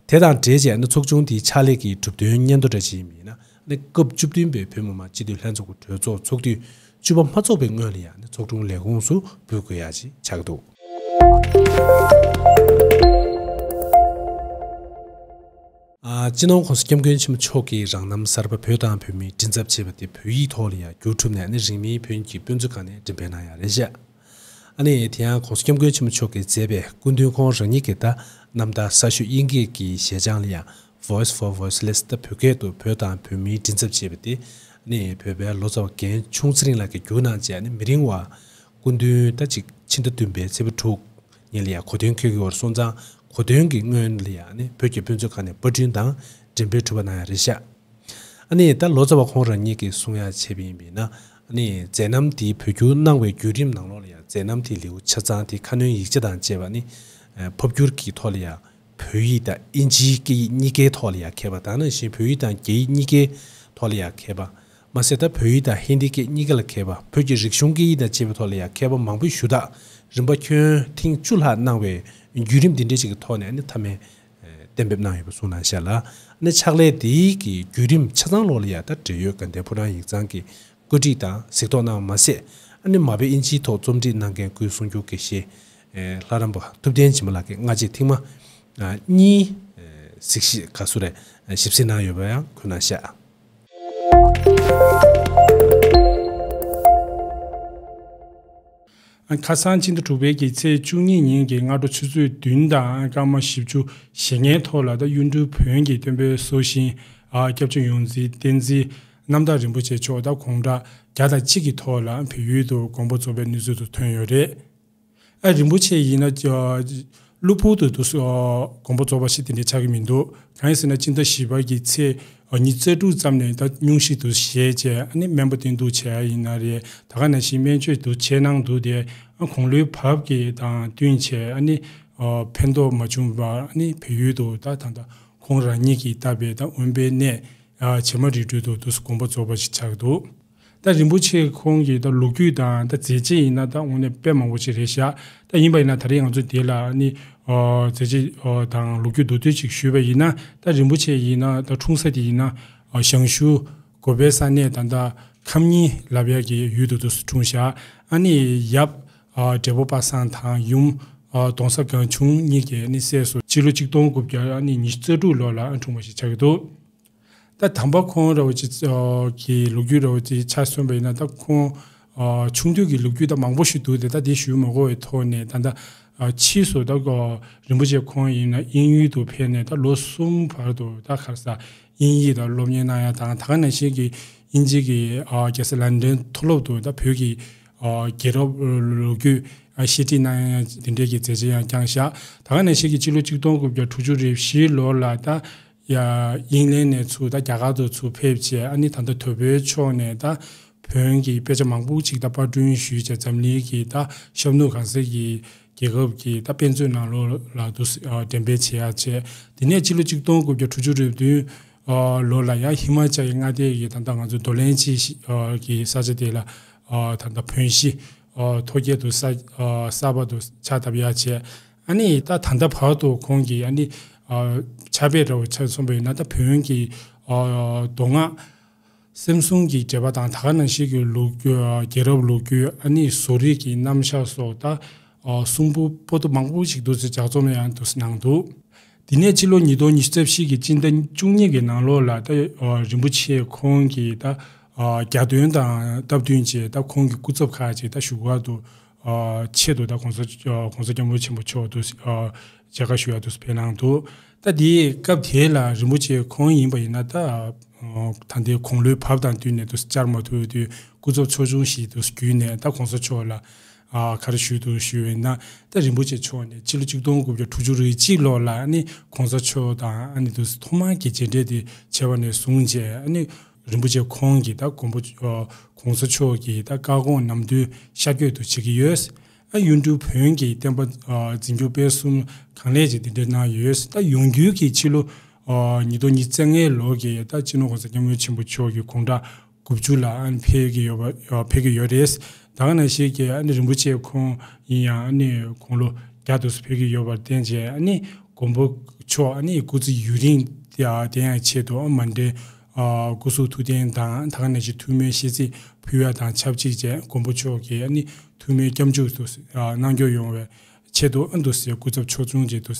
དེ་དང་འབྲེལ་བྱས་ཨ་ནི་ཚོགས་ཆུང་དེའི་ཕྱག་ལས་ཀྱི་གྲུབ་དོན་སྙན་ཐོ་འདྲ་ཞིག་ཡིན་ན་ཨ་ནི་སྐབས་བཅུ་བདུན་པའི་བོད་མི་མང་སྤྱི་འཐུས་ལྷན་ཚོགས་ཀྱི་གྲོས་ཚོགས་ཚོགས་དུས་བཅུ་པ་མ་ཚོགས་པའི་སྔོན་ལ་ཡང་ཨ་ནི་ཚོགས་དྲུང་ལས་ཁུངས་སུ་འབུལ་དགོས་ཡག་ཅིག་ཆགས་འདུག་ཨ་སྤྱི་ནོར་༸གོང་ས་༸སྐྱབས་མགོན་ཆེན་པོ་མཆོག་གིས་རང་རྣམ་གསར་པ་བོད་དང་བོད་མིའི་མགྲིན་ཚབ་ཅེས་པ་དེ་བོད་ཡིག་ཐོག་ལ་ཡང་བསྒྱུར་ཐུབ་ནས་ཨ་ནི་རིང་མིན་བོད་ཀྱི་དཔེ་མཛོད་ཁང་ནས་འགྲེམས་སྤེལ་གནང་ཡག་རེད་བཞག་ཨ་ནི་དེ་ཡང་༸གོང་ས་༸སྐྱབས་མགོན་ཆེན་པོ་མཆོག་གིས་མཛད་པའི་སྐུ་མདུན་ཁོང་རང་ཉིད་ཀྱི་ད་རྣམ་ཐར་གསར་ཤོས་དབྱིན་སྐད་ཀྱི་ཞལ་བྱང་ལ་ཡང་Voice for Voiceless ད་བོད་སྐད་དུ་བོད་དང་བོད་མིའི་མགྲིན་ཚབ་ཅེས་པ་དེ་ཨ་ནི་བོད་པའི་ལོ་ཙཱ་བ་རྒན་ཆུང་ཚེ་རིང་ལགས་ཀྱིས་བསྒྱུར་གནང་རྗེས་ཨ་ནི་མི་རིང་བར་སྐུ་མདུན་ད་ཅིག་ཕྱི་ཟླ་བདུན་པའི་ཚེས་པ་དྲུག་ཉིན་ལ་ཡང་གོ་སྟོན་འཁོད་ཀྱི་ཡོད་པ་སོང་ཙང་གོ་སྟོན་གྱི་སྔོན་ལ་ཡང་ཨ་ནི་བོད་ཀྱི་དཔེ་མཛོད་ཁང་ནས་པར་སྐྲུན་དང་འགྲེམས་སྤེལ་གྲུབ་པ་གནང་ཡག་རེད་བཞག་ཨ་ནི་ད་ལོ་ཙཱ་བ་ཁོང་རང་ཉིད་ཀྱིས་གསུང་ཡག་བྱས་པ་ཡིན་པས་ན་ཨ་ནི་མཛད་རྣམ་དེའི་བོད་བསྒྱུར་གནང་བའི་བརྒྱུད་རིམ་ནང་ལོགས་ལ་ཡང་མཛད་རྣམ་དེའི་ལེའུ་ཆ་ཚང་དེ་ཁ་སྣོན་ཡིག་ཆ་དང་བཅས་པ་ནི་ཕབ་བསྒྱུར་གྱི་ཐོག་ལ་ཡང་བོད་ཡིག་དང་དབྱིན་ཇིའི་སྐད་ཡིག་གཉིས་ཀའི་ཐོག་ལ་ཡང་མཁས་པ་དང་ནང་བཞིན་བོད་ཡིག་དང་རྒྱ་ཡིག་གཉིས་ཀའི་ཐོག་ལ་ཡང་མཁས་པ། མ་ཟད་ད་བོད་ཡིག་དང་ཧིན་དི་སྐད་གཉིས་ཀ་ལ་མཁས་པ། བོད་ཀྱི་རིག་གཞུང་སྐད་ཡིག་དང་བཅས་པའི་ཐོག་ལ་ཡང་མཁས་པ་མང་པོས་ཞུ་དག་རིམ་པ་ཁྱོན་ཐེངས་བཅུ་ལྷག་གནང་བའི་བརྒྱུད་རིམ་འདི་འདྲའི་ཅིག་གི་ཐོག་ནས་ནི་མཐའ་མའི་གཏན་འབེབས་གནང་ཡོད་པ་གསུངས་གནང་བཞག་ལ། ནི་ཕྱག་ལས་འདིའི་གི་བརྒྱུད་རིམ་ཆ་ཚང་ལོགས་ལ་ཡང་ད་འབྲེལ་ཡོད་དགའ་ལྡན་ཕོ་བྲང་ཡིག་ཚང་གི་བཀོད་སྒྲིག་དང་གཟིགས་རྟོག་གནང་བ་མ་ཟད། ཨ་ནི་མ་དཔེ་དབྱིན་ཇིའི་ཐོག་རྩོམ་སྒྲིག་གནང་མཁན་སྐུའི་གསུང་སྒྱུར་དགེ་བཤེས་ལྷ་རམས་པ་ཐུབ་བསྟན་སྦྱིན་པ་ལགས་ཀྱིས་སྔ་རྗེས་ཐེངས་མ་གཉིས་གཟིགས་ཞིབ་ག་སུ་རེད་ཞིབ་གཟིགས་གནང་ཡོད་པ་ཡང་འཁོད་གནང་བཞག་ཁ་སང་ཕྱི་ཟླ་དྲུག་པའི་གི་ཚེས་བཅུ་གཉིས་ཉིན་གྱི་སྔ་དྲོ་ཆུ་ཚོད་བདུན་དང་སྐར་མ་བཞི་བཅུ་ཞེ་ལྔའི་ཐོག་ལ་ད་གཡུང་དྲུང་བོན་གྱི་སྟོན་པའི་སྲོག་ཤིང་སྐྱབས་རྗེ་ཡོངས་འཛིན་བསྟན་འཛིན་རྣམ་དག་རིན་པོ་ཆེ་མཆོག་ད་དགུང་གྲངས་བརྒྱ་དང་གཅིག་གི་ཐོག་ལ་བལ་ཡུལ་དུ་དགོངས་པ་རྫོགས་པའི་གནས་ཚུལ་དུ་ཐོན་ཡོད་རེད། ཨ་རིན་པོ་ཆེ་ཡིན་ན་གློ་བུར་དུ་དུས་སུ་དགོངས་པ་རྫོགས་པ་ཞིག་དེ་འདྲའི་ཆགས་ཀྱི་མི་འདུག་གང་ཡིན་ཟེར་ན་སྤྱི་ཟླ་བཞི་པ་གི་ཚེས་ཉི་ཤུ་རྩ་དྲུག་ཙམ་ནས་ད་སྙུང་གཞི་དུ་བཞེས་བྱས་ཨ་ནི་སྨན་པ་བསྟེན་གཏུགས་བྱས་ཡིན་ན་རེད། ད་ག་ནང་བཞིན་སྨན་བཅོས་དུ་བྱས་གནང་འདུག་དེ་ཨ་དགུང་ལོའི་བབ་ཀྱི་དང་བསྟུན་བྱས་ཨ་ནི་ཕན་ཐོགས་མ་བྱུང་བར་ཨ་ནི་བལ་ཡུལ་དུ་ད་ད་ད་ཁོང་རང་ཉིད་ཀྱིས་བཏབ་པའི་ད་དབེན་པའི་གནས་བྱེ་མ་རི་ཁྲོད་དུ་དུས་སུ་དགོངས་པ་རྫོགས་པ་ཞིག་ཆགས་འདུག་ད་རིན་པོ་ཆེ་ཁོང་གི་ད་ལོ་རྒྱུས་དང་ད་མཛད་རྗེས་ཡིན་ན་ད་དངོས་གནས་དཔེ་མང་པོ་ཞིག་རེད་ཤག་ད་ཡིན་པ་ཡིན་ན་ད་རེས་ང་ཚོ་འདི་ལ་ནི་ཨོ་མཛད་རྗེས་ཨོ་དང་ལོ་རྒྱུས་མདོར་བསྡུས་ཅིག་ཞུས་པ་ཡིན་ན་ད་རིན་པོ་ཆེ་ཡིན་ན་ད་འཁྲུངས་ས་དེ་ཡིན་ན་ཨོ་ཞང་ཞུང་གོ་པའི་ས་གནས་ད་ད་ཁམས་སྙི་ལབ་ཡག་གི་ཡུལ་དུ་དུ་འཁྲུངས་ཤག་ཨ་ནི་ཡབ་ཨོ་བགྲེས་པོ་པ་སངས་དང་ཡུམ་ཨོ་གདོང་བཟའ་སྒང་ཆུང་གཉིས་ཀྱི་ནི་སྲས་སུ་སྤྱི་ལོ་གཅིག་སྟོང་དགུ་བརྒྱ་ཨ་ནི་ཉི་ཤུ་རྩ་དྲུག་ལོ་ལ་ཨ་འཁྲུངས་པ་ཞིག་ཆགས་ཀྱི་འདུག་ད་དམ་པ་ཁོང་ར་བ་ཅི་གི་ལོ་རྒྱུས་ར་བ་ཅི་ཆ་མཚོན་པ་ཡིན་ན་ད་ཁོང་ཆུང་དུས་ཀྱི་ལོ་རྒྱུས་ད་མང་པོ་ཞིག་འདུག་དེ་ད་དེ་ཞུ་མ་དགོས་པའི་ཐོག་ནས་ད་ད་ཕྱིས་སུ་ད་རིན་པོ་ཆེ་ཁོང་ཡིན་ན་དབྱིན་ཡུལ་དུ་ཕེབས་ནས་ད་ལོ་གསུམ་བར་དུ་ད་ག་རེ་ཟ་དབྱིན་ཡིག་ད་སློབ་གཉེར་གནང་ཡ་དང་ད་ག་ནང་བཞིན་གྱི་དབྱིན་ཇི་གི་རྒྱལ་ས་ལན་ཌན་མཐོ་སློབ་ཏུ་ད་བོད་ཀྱི་རྒྱལ་རབས་ལོ་རྒྱུས་བཤད་ཁྲིད་གནང་ཡ་དེ་འདྲའི་གི་མཛད་རྗེས་ཡང་བསྐྱངས་ཤག་ད་ག་ནང་བཞིན་གྱི་སྤྱི་ལོ་གཅིག་སྟོང་དགུ་བརྒྱ་དྲུག་ཅུ་རེ་བཞི་ལོ་ལ་ད། ཡ་དབྱིན་ལན་ནས་ཚུར་ད་རྒྱ་གར་དུ་ཚུར་ཕེབས་བྱས། ཨ་ནི་ད་ལྟ་དོལ་པོའི་ཕྱོགས་ནས་ད་བོན་གྱི་དཔེ་ཆ་མང་པོ་ཅིག་ད་པར་སྐྲུན་ཞུས་བྱས། འཛམ་གླིང་གི་ད་ཤར་ནུབ་གང་ས་གི་རྒྱལ་ཁབ་ཀྱི་ད་དཔེ་མཛོད་ནང་ལོགས་ལ་དུ་འགྲེམས་སྤེལ་བྱེད་ཡ་བྱས། དེ་ནས་ཕྱི་ལོ་ཆིག་སྟོང་དགུ་བརྒྱ་དྲུག་ཅུ་རེ་བདུན་ལོ་ལ་ཡང་ཧི་མ་ཅལ་གྱི་མངའ་སྡེ་གི་ད་ལྟ་ང་ཚོ་རྡོར་གླིང་ཅེས་གི་ས་ཆ་དེ་ལ་ད་ལྟ་བོན་གཞིས་མཐོ་རྒྱས་དུ་གསར་པ་དུ་ཕྱག་བཏབ་ཡ་བྱས། ཨ་ནི་ད་ད་ལྟ་བར་དུ་ཁོང་གིས་ཨ་ནི་ཕྱག་དཔེ་འདྲ་བོ་ཆ་མཚོན་པ་ཡིན་ན། ད་བོན་གྱི་མདོ་སྔགས་སེམས་གསུམ་གྱི་འགྲེལ་པ་དང་། ད་ག་ནང་བཞིན་གྱི་ལོ་རྒྱུས་རྒྱལ་རབས་ལོ་རྒྱུས། ཨ་ནི་བཟོ་རིག་གི་རྣམ་གཞག་སོགས་ད་གསུང་འབུམ་པོ་ཏི་མང་པོ་ཞིག་འདུག་ཟེར། ལྗགས་རྩོམ་ཡང་འདུག་ཟེར་གནང་འདུག་དེ་ནས་ཕྱི་ལོ་ཉིས་སྟོང་ཉི་ཤུ་རྩ་བཞི་གི་སྤྱི་ཟླ་བཅུ་གཉིས་ཀྱི་ནང་ལོགས་ལ་ད་རིན་པོ་ཆེ་ཁོང་གིས་ད་རྒྱ་དོན་དང་སྟབས་བསྟུན་བྱས། ད་ཁོང་གི་སྐུ་ཚབ་ཁག་ཅིག་ད་བཞུགས་སྒར་དུ་ཆེད་དུ་ད་གོང་ས་གོང་ས་སྐྱབས་མགོན་ཆེན་པོ་མཆོག་ཏུ་མཇལ་ཁ་ཞུ་ཡ་དུ་ཕེབས་གནང་འདུག་ད་དེའི་སྐབས་དེ་ལ་རིན་པོ་ཆེ་ཁོང་ཡིན་པ་ཡིན་ན། ད་ད་ལྟའི་དགུང་ལོའི་བབ་དང་བསྟུན་ནས་དུ་བཅར་མ་ཐུབ་དུས། སྐུ་ཚབ་ཚོགས་ཆུང་ཞིག་དུ་བརྒྱུད་ནས་ད་གོང་ས་མཆོག་ལ་ག་རེ་ཞུས་འདུག་ཞུས་པ་ཡིན་ན། ད་རིན་པོ་ཆེ་མཆོག་ནས་ཕྱི་ལོ་ཆིག་སྟོང་དགུ་བརྒྱ་དྲུག་ཅུ་རེ་གཅིག་ལོ་ལ་ཨ་ནི་གོང་ས་མཆོག་དང་ཨ་ནི་དུ་ཐོག་མར་གྱི་མཇལ་འཕྲད་དེ་བྱས་པ་ནས་བཟུང་བྱས། ཨ་ནི་རིན་པོ་ཆེ་ཁོང་གིས་ད་མགོན་པོ་གོང་ས་མཆོག་གི་ད་བཀའ་དགོངས་ནམ་དུ་ཤར་བསྐྱོད་དུ་བྱེད་ཀྱི་ཡོད། ཨ་གཡུང་དྲུང་བོན་གྱི་བསྟན་པ་འཛིན་སྐྱོང་སྤེལ་གསུམ་གང་ལེགས་ཀྱིས་དེ་འདྲ་གནང་ཡོད། ད་ཡོང་རྒྱུའི་གི་ཕྱི་ལོ་ཉིས་སྟོང་ཉི་ཤུ་རྩ་ལྔའི་ལོ་གི་ད་སྤྱི་ནོར་གོང་ས་སྐྱབས་མགོན་ཆེན་པོ་མཆོག་གི་དགུང་གྲངས་དགུ་བཅུ་ལ་ཨ་ནི་ཕེབས་ཀྱི་ཡོད་པ་ཕེབས་ཀྱི་ཡོད་རེད། ད་ག་ནང་བཞིན་གྱི་ཨ་ནི་རིན་པོ་ཆེ་ཁོང་ཡིན་ཡང་ཨ་ནི་དགུང་ལོ་བརྒྱ་དུ་ཕེབས་ཀྱི་ཡོད་པར་བརྟེན་བྱས། ཨ་ནི་མགོན་པོ་མཆོག་ཨ་ནི་སྐུ་ཚེ་ཡུན་རིང་དེ་ཡང་ཆེད་དུ་མཎྜལ་སྐུ་གཟུགས་ཐུགས་རྟེན་དང་། ད་ག་ནང་བཞིན་ཐུགས་སྨོན་ཤེས་ཚིག་ཕུལ་བ་དང་ཆབས་ཅིག་བྱས། མགོན་པོ་མཆོག་གིས་ཨ་ནི་ཐུགས་སྨོན་སྐྱབས་འཇུག་ཏུ་གནང་སྐྱོང་ཡོང་བའི་ཆེད་དུ་ཨ་འདུག་སེ་སྐུ་ཚབ་ཚོགས་ཆུང་ཅིག་ཏུ་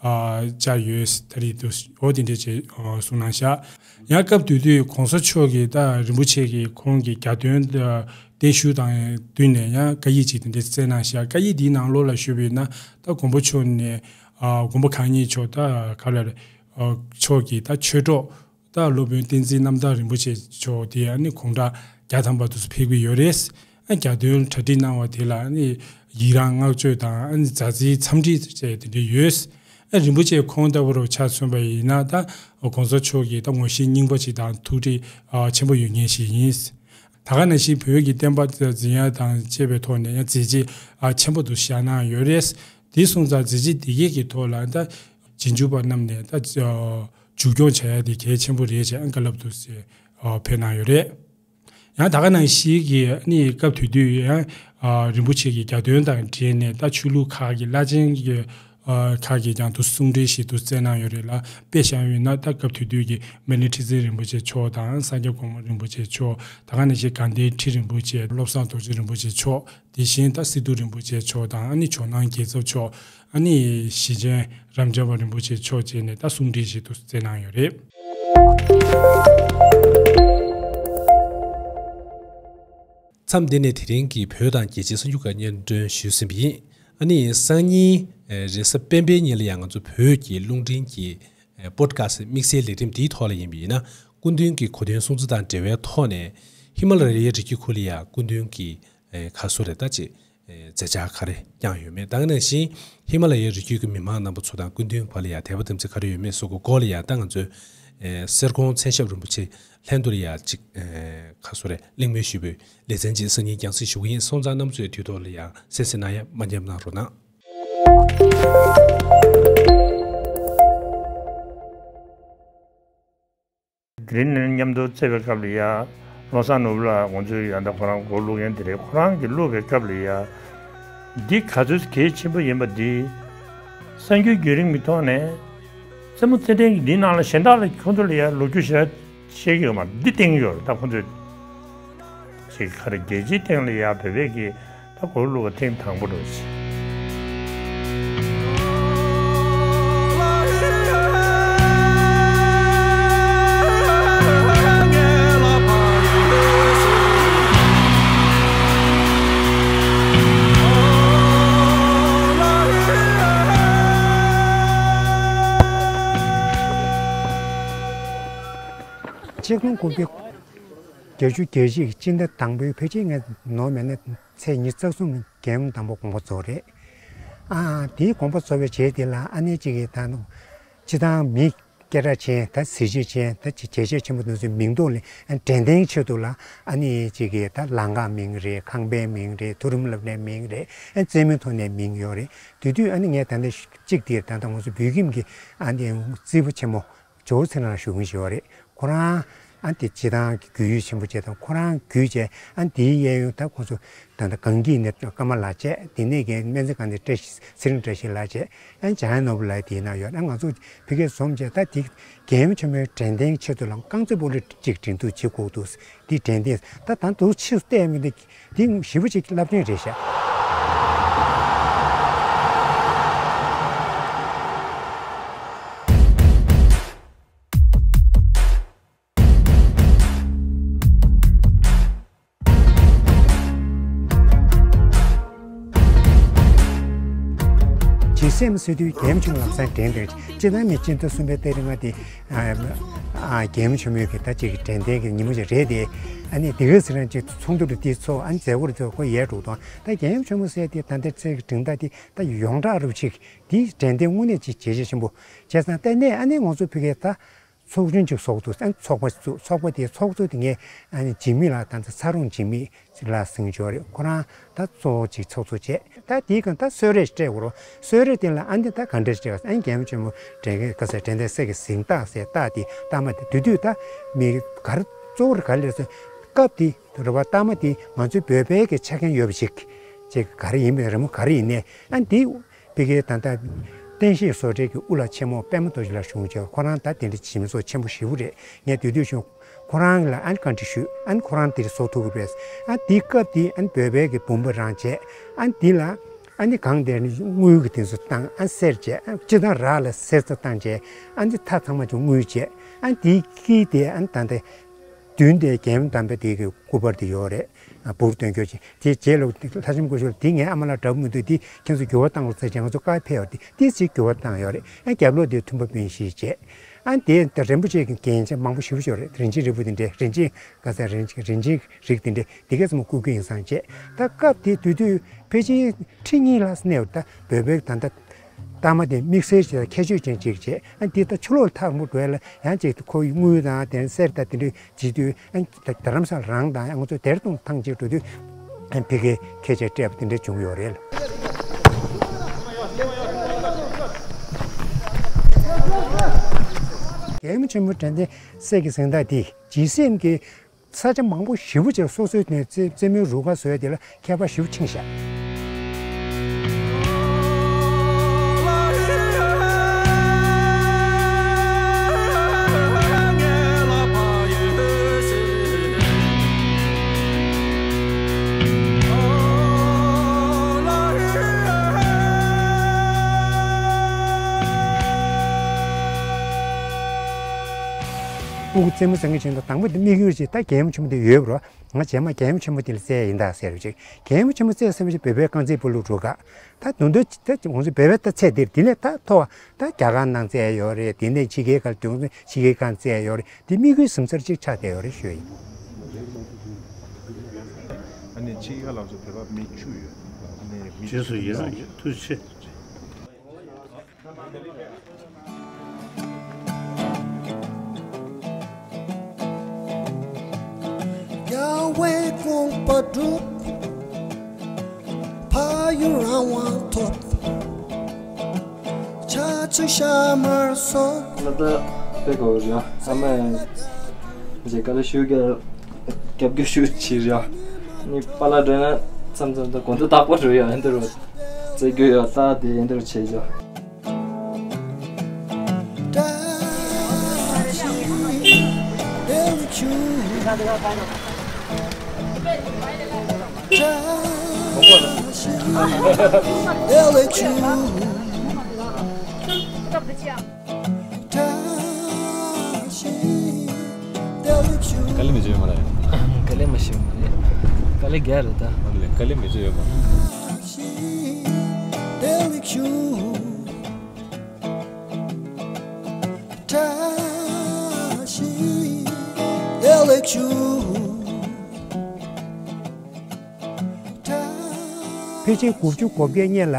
བཅར་ཡོད། ད་རེས་དུ་འོ་དེ་འདྲས་ཅིག་གསུངས་གནང་ཤག་ཡང་སྐབས་དེ་དུས་གོང་ས་མཆོག་གིས་ད་རིན་པོ་ཆེ་གིས་ཁོང་གི་རྒྱ་དོན་བརྟན་བཞུགས་དང་བསྟུན་ནས་ཡང་བཀའ་ཡིག་ཅིག་དེ་འདྲས་བསྩལ་གནང་ཤག་བཀའ་ཡིག་འདིའི་ནང་ལོགས་ལ་ཞུས་པ་ཡིན་ན། ད་མགོན་པོ་མཆོག་ནས་མགོན་པོ་གང་ཉིད་མཆོག་ད་ག་ལ་རེད། མཆོག་གིས་ད་ཆོས་གྲོགས་ད་སློབ་དཔོན་བསྟན་འཛིན་རྣམ་དག་རིན་པོ་ཆེ་མཆོག་དེ་ཨ་ནི་དགུང་གྲངས་བརྒྱ་ཐམ་པ་དུ་ཕེབས་ཀྱི་ཡོད་རེད། ཨ་རྒྱ་དོན་གྲ་སྒྲིག་གནང་བ་དེ་ལ་ཨ་ནི་ཡི་རང་བསྔགས་བརྗོད་དང་། ཨ་ནི་མཛའ་བརྩེའི་འཚམས་འདྲི་བཅས་དེ་འདྲ་ཡོད། ཨ་རིན་པོ་ཆེ་ཁོང་ལྟ་བུ་རུ་ཆ་མཚོན་པ་ཡིན་ན། ད་གོང་ས་མཆོག་གི་ད་ངོ་ཤེས་རྙིང་པ་ཞིག་དང་ཐུགས་འདྲིས་ཆེན་པོ་ཡོད་མཁན་ཞིག་ཡིན། ད་ག་ནང་བཞིན་བོད་ཀྱི་བསྟན་པ་འཛིན་ཡ་དང་བཅས་པའི་ཐོག་ནས་ཡང་མཛད་རྗེས་ཆེན་པོ་དུ་བཞག་གནང་ཡོད་རེད། དེ་སོང་ཙང་མཛད་རྗེས་དེ་གས་ཀྱི་ཐོག་ལ་ད་རྗེས་འཇུག་པ་རྣམས་ནས་ད་མཇུག་སྐྱོང་བྱ་ཡ་དེ་གལ་ཆེན་པོ་རེད་ཅེས་བཀའ་སློབ་ཏུ་ཕེབས་གནང་ཡོད་རེད། ཡང་ད་ག་ནང་བཞིན་གྱི་ཨ་ནི་སྐབས་དེ་དུས་ཡང་རིན་པོ་ཆེ་གི་རྒྱ་དོན་དང་འབྲེལ་ནས་ད་ཆོས་ལུགས་ཁག་གི་བླ་ཆེན་གྱི་ཁག་གིས་ཀྱང་དུ་གསུང་འཕྲིན་ཞིག་ཏུ་བསྩལ་གནང་ཡོད་རེད་ལ། དཔེ་བཞག་ཡོད་ན་ད་སྐབས་དེ་དུས་ཀྱི་སྨན་བླ་ཁྲི་བཙུན་རིན་པོ་ཆེ་མཆོག་དང་། ས་སྐྱ་གོང་མ་རིན་པོ་ཆེ་མཆོག་ད་ག་ནང་བཞིན་དགའ་ལྡན་ཁྲི་རིན་པོ་ཆེ། བློ་བཟང་རྡོ་རྗེ་རིན་པོ་ཆེ་མཆོག་དེ་བཞིན་ད་སི་ཏུ་རིན་པོ་ཆེ་མཆོག་དང་། ཨ་ནི་ཇོ་ནང་རྒྱལ་ཚབ་མཆོག་ཨ་ནི་ཞེ་ཆེན་རབ་འབྱམས་པ་རིན་པོ་ཆེ་མཆོག་བཅས་ནས་ད་གསུང་འཕྲིན་ཞིག་ཏུ་བསྩལ་གནང་ཡོད་རེད། མཚམས་འདི་ནས་དེ་རིང་གི་བོད་དང་རྒྱལ་སྤྱིའི་གསར་འགྱུར་ཁག་སྙན་སྒྲོན་ཞུས་ཟིན་པ་ཡིན། ཨ་ནི་སང་ཉིན་རེས་གཟའ་སྤེན་པའི་ཉིན་ལ་ཡང་ང་ཚོ་བོད་ཀྱི་རླུང་འཕྲིན་གྱི་པོ་ཌི་ཁ་སི་དམིགས་བསལ་ལས་རིམ་འདིའི་ཐོག་ལ་ཡིན་པ་ཡིན་ན། སྐུ་མདུན་གྱི་གོ་སྟོན་སྲུང་བརྩི་དང་འབྲེལ་བའི་ཐོག་ནས་ཧི་མ་ལ་ཡའི་རི་རྒྱུད་ཁུལ་ལ་ཡང་སྐུ་མདུན་གྱི་ཨེ་ག་སུ་རེད་ད་ཅེས་ཨེ་མཛད་འཆར་ག་རེ་བསྐྱངས་ཡོད་མེད། ད་ག་ནང་བཞིན་ཧི་མ་ལ་ཡའི་རི་རྒྱུད་ཀྱི་མི་མང་རྣམ་པ་ཚོ་དང་སྐུ་མདུན་བར་ལ་ཡང་དད་པ་དམ་ཚིག་ག་རེ་ཡོད་མེད་སོགས་ཀྱི་སྐོར་ལ་ཡང་ད་ང་ཚོས་ཨེ་གསེར་ཀོང་མཚན་ཞབས་རིན་པོ་ཆེ་ལྷན་དུ་ལ་ཡང་ཅིག་ཨེ་ག་སུ་རེད་གླེང་མོལ་ཞུས་པའི་ལེ་ཚན་ཅིག་སང་ཉིན་རྒྱང་སྲིང་ཞུ་གི་ཡིན། སོང་ཙང་རྣམ་ཚོས་དུས་ཐོག་ལ་ཡང་གསན་གཟིགས་གནང་ཡ་མ་ཉམས་གནང་རོགས་གནང་། དེ་རིང་ནས་མཉམ་དུ་བརྩེ་བའི་སྐབས་ལ་ཡ། བློ་བཟང་ནོར་བུ་ལགས་ང་ཚོའི་ཡ་ད་ཁོ་རང་མགོ་བླུག་མཁན་དེ་རེད། ཁོ་རང་གིས་བླུག་པའི་སྐབས་ལ་ཡ། འདི་ག་ཚོད་གལ་ཆེན་པོ་ཡིན་པ་འདི། གསར་འགྱུར་བརྒྱུད་རིམ་གྱི་ཐོག་ནས། རྩེད་མོ་རྩེད་འགྲན་གྱི་འདིའི་ནང་ལ་གཞན་དག་ལ་ཁོང་ཚོ་ལ་ཡ་ལོ་རྒྱུས་ཞེ་དྲག་བཤད་ཀྱི་ཡོད་མ་རེད། འདི་བསྟན་གྱི་ཡོད་རེད། ད་ཁོང་ཚོས་ཅིག་ག་རེ་རྒྱལ་སྤྱིའི་སྟེང་ལ་ཡ་བོད་པས་ཀྱི། ད་གོ་ལུགས་ཐེངས་དང་པོ་འགྲོ་ཆེ། ཆིག་སྟོང་དགུ་བརྒྱ་བརྒྱད་ཅུ་གྱ་གཅིག་སྤྱི་ཟླ་དང་པོའི་ཕལ་ཆེར་ངས་ནོར་མེད་ན་ཚེས་ཉི་ཤུ་རྩ་གསུམ་རྒྱལ་ཡུམ་དང་པོ་དགོངས་པ་རྫོགས་རེད། ཨ་དེའི་དགོངས་པ་རྫོགས་པའི་རྗེས་དེ་ལ་ཨ་ནེ་གཅིག་གིས་ད་ནུ་སྤྱི་བཏང་མི་ སྐད་གྲགས་ཅན། ད་གཟི་བརྗིད་ཅན། ད་ཅིག་བྱས་རྗེས་ཆེན་པོ་དེ་ཚོའི་མིང་ཐོག་ནས་ཨ་ནི་དྲན་རྟེན་ཆེད་དུ་ལ་ཨ་ནི་ཅིག་གི་ད་ལམ་ཁའི་མིང་རེད། ཁང་པའི་མིང་རེད། མཐོ་རིམ་སློབ་གྲྭའི་མིང་རེད། ཨ་རྩེད་མོའི་ཐོག་ནས་མིང་ཡོད་རེད། དེ་དུས་ཨ་ནི་ངས་ད་ལྟ་གཅིག་དེ་ད་ལྟ་ང་ཚོ་བོད་ཁྱིམ་གྱི་ཨ་ནི་རྩིས་པ་ཆེན་མོ་ཇོ་བོ་ཚེ་རིང་ལགས་ཞུ་མཁན་ཞིག་ཡོད་རེད། ཁོ་རང་ཨ་དེ་སྤྱི་བཏང་གི་རྒྱུས་ཡོད་ཆེན་པོ་བྱས་དང་། ཁོ་རང་རྒྱུས་བྱས་ཨ་དེའི་གཡས་གཡོན་ད་ཁོང་ཚོ་ད་ལྟ་གངས་སྐྱིད་ནས་ཀརྨ་ལགས་བྱས། དེ་ནས་གི་སྨན་རྩིས་ཁང་ནས་བཀྲ་ཤིས། ཚེ་རིང་བཀྲ་ཤིས་ལགས་བྱས། ཨ་འཇམ་དབྱངས་ནོར་བུ་ལགས་དེའི་ནང་ཡོད། ཨ་ང་ཚོ་ཕ་གིར་འཛོམས་བྱས། ད་དེ་རྒྱལ་ཡུམ་ཆེན་མོའི་དྲན་རྟེན་ཆེད་དུ་ལ་རྐང་རྩེད་སྤོ་ལོ་གཅིག་སྒྲིག་འཛུགས་བྱེད་དགོས་འདུག། དེ་དྲན་རྟེན་ད་ད་དུང་ཕྱིས་སུ་བལྟས་མི་འདུག། འདི་ཞེ་པོ་ཅིག་རླབས་ཆེན་རེད་ཤག། ཇི་སེམས་ཟེར་དུས་རྒྱལ་ཡུམ་ཆེན་མོ་ལམ་སང་དྲན་དེ། སྤྱིར་བཏང་ནས་སྤྱི་ཟླ་གསུམ་པའི་ཏ་རིག་ལྔ་དེ། ཨ་ཨ་རྒྱལ་ཡུམ་ཆེན་མོའི་གི་ད་ཅིག་དྲན་རྟེན་གྱི་ཉིན་མོ་ཞིག་རེད་དེ། ཨ་ནི་དེ་ག་ཚོད་རང་ཅིག་ཚོགས་འདུ་རུ་དེ་ཚོགས། ཨ་ནི་མཛད་སྒོ་རུ་དེ་ཁོ་ཡས་འགྲོ་དང་། ད་རྒྱལ་ཡུམ་ཆེན་མོ་ཟེར་དེ་ད་ལྟའི་ཚེ་གི་སྒྲིང་ཐག་དེ་ད་ཡོངས་གྲགས་རུ་ཅིག་དེའི་དྲན་རྟེན་དངོས་གནས་ཅིག་བྱས་རྗེས་ཆེན་པོ་བྱས་ཙང་། ལྟ་ནས་ཨ་ནི་ང་ཚོ་ཕ་གིར་ད་ཚོགས་ཆུང་ཅིག་བཟོ་འདུག། ཨ་ནི་ཚོགས་པ་བཙུགས། ཚོགས་པ་དེའི་ཚོགས་གཙོ་དེ་ངས་ཨ་ནི་འཇིགས་མེད་ལགས། ད་ཚ་རོང་འཇིགས་མེད་ལགས་ཟེར་མཁན་ཅིག་ཡོད་རེད། ཁོ་རང་ད་གཙོ་བོ་ཅིག་ཚོགས་གཙོ་བྱས། ད་དེའི་སྒང་ད་གསོལ་རས་སྤྲད་དགོས་རེད། གསོལ་རས་དེ་ལ་ཨ་ནི་ད་ག་འདྲས་སྤྲད་ག་ཟེར། ཨ་ནི་རྒྱལ་ཡུམ་ཆེན་མོ་དྲན་རྟེན་ག་ཟེར། དྲན་རྟེན་གསེར་གྱི་གཟེངས་རྟགས་ཟེར། རྟགས་དེ་རྟགས་མ་དེ་དེ་དུས་ད་མི་ག་རེ་གཙོ་བོ་རེད། ག་རེ་ལབ་ཟེར་སྐབས་དེ་རེད་པ། རྟགས་མ་དེ་ང་ཚོའི་བོད་པའི་གི་ཆ་རྐྱེན་ཡོད་པ་ཞིག་ཅིག་ག་རེ་ཡིན་པའི་རི་མོ་ག་རེ་ཡིན་ནའི་ཨ་ནི་དེ། ཕ་གིའི་ད་ལྟ་བསྟན་བཤིག་བཟོ་གྲྭའི་གི་དབུ་བླ་ཆེན་མོ་པདྨ་རྡོ་རྗེ་ལགས་བཞུགས་བྱས། ཁོ་རང་ད་དེ་འདྲ་ཞིབ་འཚོལ་ཆེན་པོ་ཞེ་པོ་རེད། ངས་དེ་དུས་ཞུ། ཁོ་རང་ལ་ཨ་ནི་བཀའ་འདྲི་ཞུས། ཨ་ནི་ཁོ་རང་དེ་རིང་བཟོ་ཐུབ་ཀྱི་རེད། ཨ་ནི་དེའི་སྐབས་དེ་ཨ་ནི་བོད་པའི་གི་བུམ་པ་རང་བྱས། ཨ་ནི་དེ་ལ་ཨ་ནི་གང་དེ་ནི་དངུལ་གྱི་དེ་ཚོ་བཏང་། ཨ་ནི་གསེར་བྱས། ཨ་ནི་སྤྱིར་བཏང་རག་ལ་གསེར་ཚོ་བཏང་བྱས། ཨ་ནི་མཐའ་ཚང་མ་ཅིག་དངུལ་བྱས། ཨ་ནི་དེའི་དཀྱིལ་དེ་ཨ་ནི་ད་ལྟ་མདུན་དེ་རྒྱལ་ཡུམ་དམ་པའི་དེ་གི་སྐུ་པར་དེ་ཡོད་རེད། ཨ་འབུར་འདོན་སྐྱོར་བྱས། དེའི་རྗེས་ལ་ལྷ་ལྕམ་སྐུ་ཞབས་དེ་ངའི་ཨ་མ་ལགས་འདྲ་པོ་མི་འདུག། དེ་ཁྱེད་ཚོ་འགྱུར་བ་བཏང་རོགས་ཟེར་བྱས་ང་ཚོ་བཀའ་ཕེབས་ཡོད་རེད། དེ་དེ་ཅིག་འགྱུར་བ་བཏང་ཡོད་རེད། ཨ་རྒྱབ་ལོགས་དེ་མཐུན་པ་སྤུན་བཞི་བྱས། ཨ་དེ་ད་རིན་པོ་ཆེ་གི་རྒྱན་ཆ་མང་པོ་ཞེ་པོ་ཅིག་ཡོད་རེད། རིན་ཆེན་རིལ་བུ་དེ་འདྲས། རིན་ཆེན་ག་ཟེར། རིན་ཆེན་རིན་ཆེན་རིགས་དེ་འདྲས། དེ་ག་ཚང་མ་སྐུ་སྒེར་ཡིན་བསམ་བྱས། ད་སྐབས་དེ་དུས་དུས་ཕལ་ཆེར་ཁྲི་གཉིས་ལྷག་གནས་ཡོད་རེད། ད་བོད་པའི་ད་ལྟ་རྟགས་མ་དེ་དམིགས་བསལ་ཞིག་ཁྱད་ཆོས་ཅན་ཅིག་བྱས། ཨ་འདི་ལྟ་ཕྱི་ལོགས་ལ་ཐག་མོ་འགྲོ་ཡ་ལ་ཡང་ཅིག་ཁོ་ཡི་དངུལ་དང་དེ་གསེར་དང་དེ་འདྲ་བྱེད་དུས། ཨ་རྡ་རམ་ས་ལ་རང་དང་ང་ཚོ་དེར་གཏོང་ཐང་ཅིག་འགྲོ་དུས། ཨ་ཕ་གིའི་ཁྱད་ཆོས་སྤྲད་པ་དེ་འདྲ་བྱུང་ཡོད་རེད། རྒྱལ་ཡུམ་ཆེན་མོ་དྲན་རྟེན་གསེར་གྱི་གཟེངས་རྟགས་དེ་ཇི་སྲིད་ཀྱི་ས་ཆ་མང་པོ་ཞེ་པོ་ཅིག་སོ་སོའི་ནས་རྩེ་རྩེད་མོའི་རུ་ཁག་བཟོ་ཡ་དེ་ལ་ཁྱད་པར་ཞེ་པོ་ཕྱིན་ཤག། ཕྲུ་གུ་རྩེད་མོ་རྩེ་མཁན་བྱས་ན་དང་པོ་དེ་དམིགས་ཡུལ་ཅིག་ད་རྒྱལ་ཡུམ་ཆེན་མོ་དེ་ཡོད་པ་རེད། ང་རྗེས་མ་རྒྱལ་ཡུམ་ཆེན་མོ་དེ་ལ་རྩེ་ཡ་ཡིན་ད་ཟེར་བ་ཅིག། རྒྱལ་ཡུམ་ཆེན་མོ་རྩེ་ཟེར་བ་ཅིག་བོད་པའི་རྐང་རྩེད་སྤོ་ལོ་རུ་ཁག་ད་དོན་དུ་ད་ང་ཚོ་བོད་པའི་ད་ཚད་འདིར། དེ་ནས་ད་མཐོ་བ་ད་རྒྱ་གར་ནང་རྩེ་ཡ་ཡོད་རེད། དེ་ནས་ཕྱི་རྒྱལ་ཁག་དོན་དུ་ཕྱི་རྒྱལ་ཁག་རྩེ་ཡ་ཡོད་རེད། དེ་དམིགས་ཡུལ་ཟུར་ཙམ་ཅིག་ཆགས་བསྡད་ཡོད་རེད་ཞུ་ཡ་ཡིན། ཨ་ནི་ཕྱི་རྒྱལ་ཁག་ལ་ཚོ་བོད་པ་མི་བཅུ་ཡོད། ཨ་ནི་མི་རྗེས་སུ་ཡི་རང་ཡོད། ཐུགས་རྗེ་ཆེ། རྒྱལ་བའི་དགོངས་པ་འགྲུབ། ཕ་ཡུལ་རང་དབང་ཐོབ། ཆ་ཚུལ་ཤ་མར་སོགས། ང་ད་དཔེ་གོ་རེད། ཨ་མ་ཡང་རྗེས་དཀའ་ལས་ཞུ་རྒྱ་རྒྱབ་སྐྱོར་ཞུ་བྱེད་རེད། ནི་པཱ་ལགས་འགྲོ་ན་མཚམས་མཚམས་ད་གོ་ད་རྟག་པར་འགྲོ་ཡ་འདི་རུ་རྩེ་རྒྱུ་ཡོད་ད་དེ་འདི་རུ་བྱེད་རྒྱུ། དཀའ་ལས་མི་བྱེད་ཡོད་མ་རེད། དཀའ་ལས་མ་ཤེས་མ་རེད། དཀའ་ལས་རྒྱག་རེད་ད། ཨ་ལས་དཀའ་ལས་མི་བྱེད་ཡོད་མ་རེད། ཕལ་ཆེར་དགུ་བཅུ་གོ་བརྒྱད་སྔོན་ལ།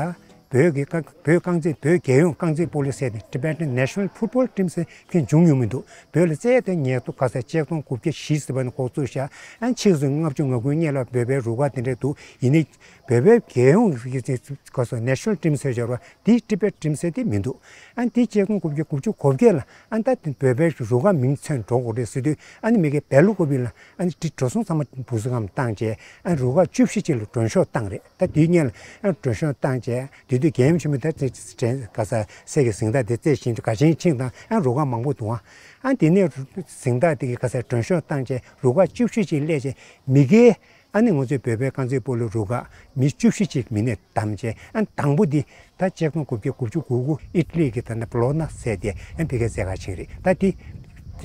བོད་ཀྱི་རྐང་བོད་རྐང་རྩེད་བོད་རྒྱལ་ཡོངས་རྐང་རྩེད་སྤོ་ལོ་ཟེར་ཏེ་Tibetan National Football Team་ཟེར་མཁན་བྱུང་མྱོང་མི་འདུག་བོད་ལ་རྩེད་དེ་ཉིས་སྟོང་ག་ས་ཆིག་སྟོང་དགུ་བརྒྱ་བཞི་ཟེར་བ་ནས་འགོ་བཙུགས་ཤག་ཨ་ནི་ཆིག་སྟོང་ལྔ་བཅུ་ང་དགུ་སྔོན་ལ་བོད་པའི་རུ་ཁག་དེ་འདྲ་འདུག་ཡིན་ནའི་བོད་པའི་རྒྱལ་ཡོངས་ཀྱི་ག་ས་National Team་ཟེར་བྱ་བ་འདི་Tibet Team་ཟེར་དེ་མི་འདུག་ཨ་ནི་དེ་ཆིག་སྟོང་དགུ་བརྒྱ་དགུ་བཅུ་གོ་བརྒྱད་ལ་ཨ་ནི་ད་བོད་པའི་རུ་ཁག་མིང་མཚོན་འགྲོ་དགོས་རེད་ཟེར་དུས་ཨ་ནི་མི་སྒེར་བེ་ལུ་ཀོ་བི་ལ་ཨ་ནི་དེ་འགྲོ་སོང་ཚང་མ་འབུ་སི་ཁམ་བཏང་བྱས་ཨ་ནི་རུ་ཁག་བཅུ་བཞི་ཅིག་ལ་མགྲོན་ཤོག་བཏང་རེད། ད་དེའི་སྔོན་ལ་ཨ་ནི་མགྲོན་ཤོག་བཏང་བྱས་དེ་དུས་རྒྱལ་ཡུམ་ཆེན་མོ་ད་དེ་དྲན་ག་ས་སད་ཀྱི་གཟེངས་རྟགས་དེ་རྩེད་བཞིན་དུ་ག་ཆེན་ཆིངས་དང་ཨ་ནི་རུ་ཁག་མང་པོ་འདུག་ཨ་ཨ་ནི་དེ་ནས་གཟེངས་རྟགས་དེ་གི་ག་ས་མགྲོན་ཤོག་བཏང་བྱས་རུ་ཁག་བཅུ་བཞི་ཅིག་སླེབས་བྱས་མི་སྒེར་ཨ་ནི་ང་ཚོའི་བོད་པའི་རྐང་རྩེད་སྤོ་ལོ་རུ་ཁག་མི་བཅུ་བཞི་ཅིག་མི་སྣས་བདམས་བྱས་ཨ་ནི་དང་པོ་འདི་ད་ཆིག་སྟོང་དགུ་བརྒྱ་དགུ་བཅུ་གོ་དགུ་ཨི་ཊ་ལི་གི་ད་ནི་བྷོ་ལོ་ན་ཟེར་དེ་ཨ་ནི་ཕ་གིར་རྩེད་གར་ཕྱིན་རེད། ད་འདི་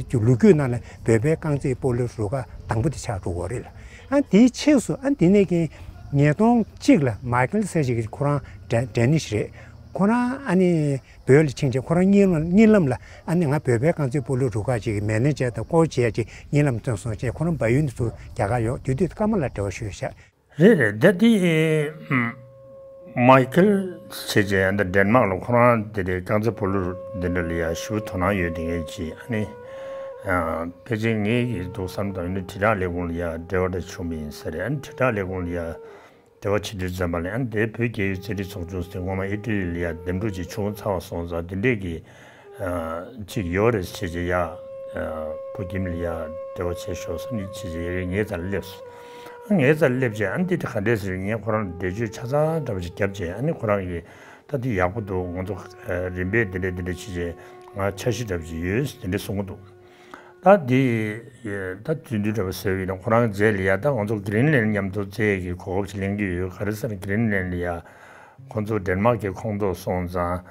དེ་ལོ་རྒྱུས་ནང་ལ་བོད་པའི་རྐང་རྩེད་སྤོ་ལོ་རུ་ཁག་དང་པོ་དེ་ཆགས་འགྲོ་གི་རེད་ལ། ཨ་ནི་དེའི་ཕྱིས་སུ་ཨ་ནི་དེ་ནས་ཀྱི་ཉིས་སྟོང་གཅིག་ལ་མའི་ཁེལ་ཟེར་ཞིག་གིས་ཁོ་རང་ཌེ་ཌེ་ནིཤ་རེད། ཁོ་རང་ཨ་ནི་བོད་ལ་ཕྱིན་བྱས་ཁོ་རང་གཉིད་ལམ་གཉིད་ལམ་ལ་ཨ་ནི་ང་བོད་པའི་རྐང་རྩེད་སྤོ་ལོ་རུ་ཁག་ཅིག་གི་མེ་ནེ་ཇར་དང་ཀོ་ཆི་བྱས་ཅིག་གཉིད་ལམ་སྟོན་སོང་བྱས་ཁོ་རང་བལ་ཡུལ་ནས་ཚུར་རྒྱ་གར་ཡོང་དུས་དུས་སྐར་མ་ལ་འབྲེལ་བ་ཞུས་ཤག་རེད་རེད། ད་དེ་མའི་ཁེལ་བྱས་བྱས་ད་ཌེན་མཱག་ལ་ཁོ་རང་དེ་འདྲའི་རྐང་རྩེད་སྤོ་ལོ་འདི་འདྲ་ལ་ཡ་ཞེ་པོ་དོ་སྣང་ཡོད་དེ་ངས་ཅི་ཨ་ནི་ཕལ་ཆེར་ངས་ཀྱི་འདུག་བསམ་དང་ཡིན་ན་དྲིལ་བསྒྲགས་ལས་ཁུངས་ལ་ཡ་འབྲེལ་བ་འདྲ་བྱུང་བ་ཡིན་ས་རེད། ཨ་ནི་དྲིལ་བསྒྲགས་ལས་ཁུངས་ལ་ཡ། འབྲེལ་བ་བྱེད་དུས་ཙམ་པ་ལ་ཡང་དེ་བོད་རྒྱལ་ཡོངས་རྩེད་རིགས་ཚོགས་ཆུང་ཟེར་སྔོན་མ་ཨི་ཊ་ལི་ལ་ཡ་འདེམས་སྒྲུག་ཅིག་བྱུང་ཚར་བ་སོང་ཙང་དེ་འདྲས་ཀྱི་ཅིག་ཡོད་རེད་བྱས་བྱས་ཡ་བོད་ཁྱིམ་ལ་ཡ་འབྲེལ་བ་བྱས་ཤོག་ཟེར་ནས་བྱས་བྱས་ཡ་ངའི་རྩ་ལ་སླེབས་སོང་། ངའི་རྩ་ལ་སླེབས་བྱས་ཨ་ནི་དེ་ག་འདྲས་ཟེར་ངས་ཁོ་རང་ལ་འགྲེལ་བརྗོད་ཆ་ཚང་འདྲ་པོ་ཅིག་བརྒྱབ་བྱས་ཨ་ནི་ཁོ་རང་གིས་ད་དེ་ཡག་པོ་འདུག་ང་ཚོ་རིམ་པས་དེ་འདྲས་དེ་འདྲས་བྱས་བྱས་ང་འཆར་གཞི་འདྲ་པོ་ཅིག་ཡོད་དེ་འདྲས་གསུང་གི་འདུག་ད་འདི་ད་དུས་འདི་འདྲ་བ་ཟེར་བ་ཡིན་ན་ཁོ་རང་རྗེས་ལ་ཡ་ད་ང་ཚོ་གྷི་རིན་ལན་མཉམ་དུ་རྩེད་ཡས་ཀྱི་གོ་སྐབས་ཅིག་ལེན་གྱི་ཡོད། ག་རེ་ཟེར་ན་གྷི་རིན་ལན་ལ་ཡ་ཁོ་ཚོ་ཌེན་མཱག་གི་ཁོངས་གཏོགས་སོང་ཙང་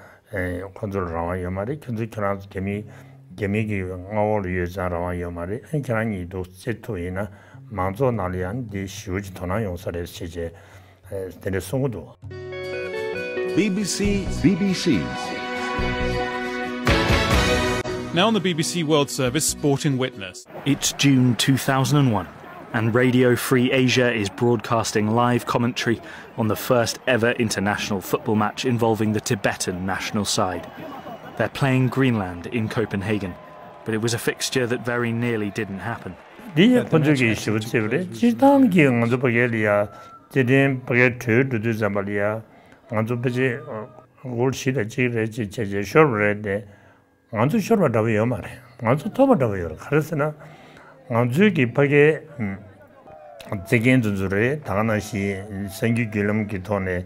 ཁོ་ཚོར་རང་དབང་ཡོད་མ་རེད། ཁྱོད་ཚོ་ཁྱོད་རང་ཚོ་རྒྱ་མི་རྒྱ་མི་གི་མངའ་འོག་ལ་ཡོད་ཙང་རང་དབང་ཡོད་མ་རེད། ཨ་ཁྱེད་རང་གཉིས་འདུག་རྩེད་ཐུབ་ཡིན་ན་མང་ཚོགས་ནང་ལ་ཡང་འདི་ཞེ་པོ་ཅིག་དོ་སྣང་ཡོང་ས་རེད་ཟེར་བྱས་དེ་འདྲ་གསུང་གི་འདུག། B B C, B B C. Now on the B B C World Service, Sport in Witness. It's June two thousand and one, and Radio Free Asia is broadcasting live commentary on the first ever international football match involving the Tibetan national side. They're playing Greenland in Copenhagen, but it was a fixture that very nearly didn't happen. འདི་ཡང་ཁོ་ཚོས་ཀྱི་ཞུ་བ་བྱས་པ་རེད། སྤྱིར་བཏང་གི་ང་ཚོ་ཕ་གི་ལ་ཡ་རྩེད་འགྲན་ཕ་གིར་གྲོལ་འགྲོ་དུས་ཙམ་པ་ལ་ཡ་ང་ཚོ་ཕལ་ཆེར་གོལ་བཞི་དང་གཅིག་རེད་ཅེས་བྱས་བྱས་ཤོར་བ་རེད་དེ། ང་ཚོ་ཤོར་བ་འདྲ་པོ་ཡོད་མ་རེད། ང་ཚོ་ཐོབ་པ་འདྲ་པོ་ཡོད་རེད། ག་རེ་ཟེར་ན་ང་ཚོའི་གི་ཕ་གིའི་རྩེད་མཁན་དེ་ཚོ་རེད། ད་ག་ནང་བཞིན་གསར་འགྱུར་བརྒྱུད་ལམ་གྱི་ཐོག་ནས་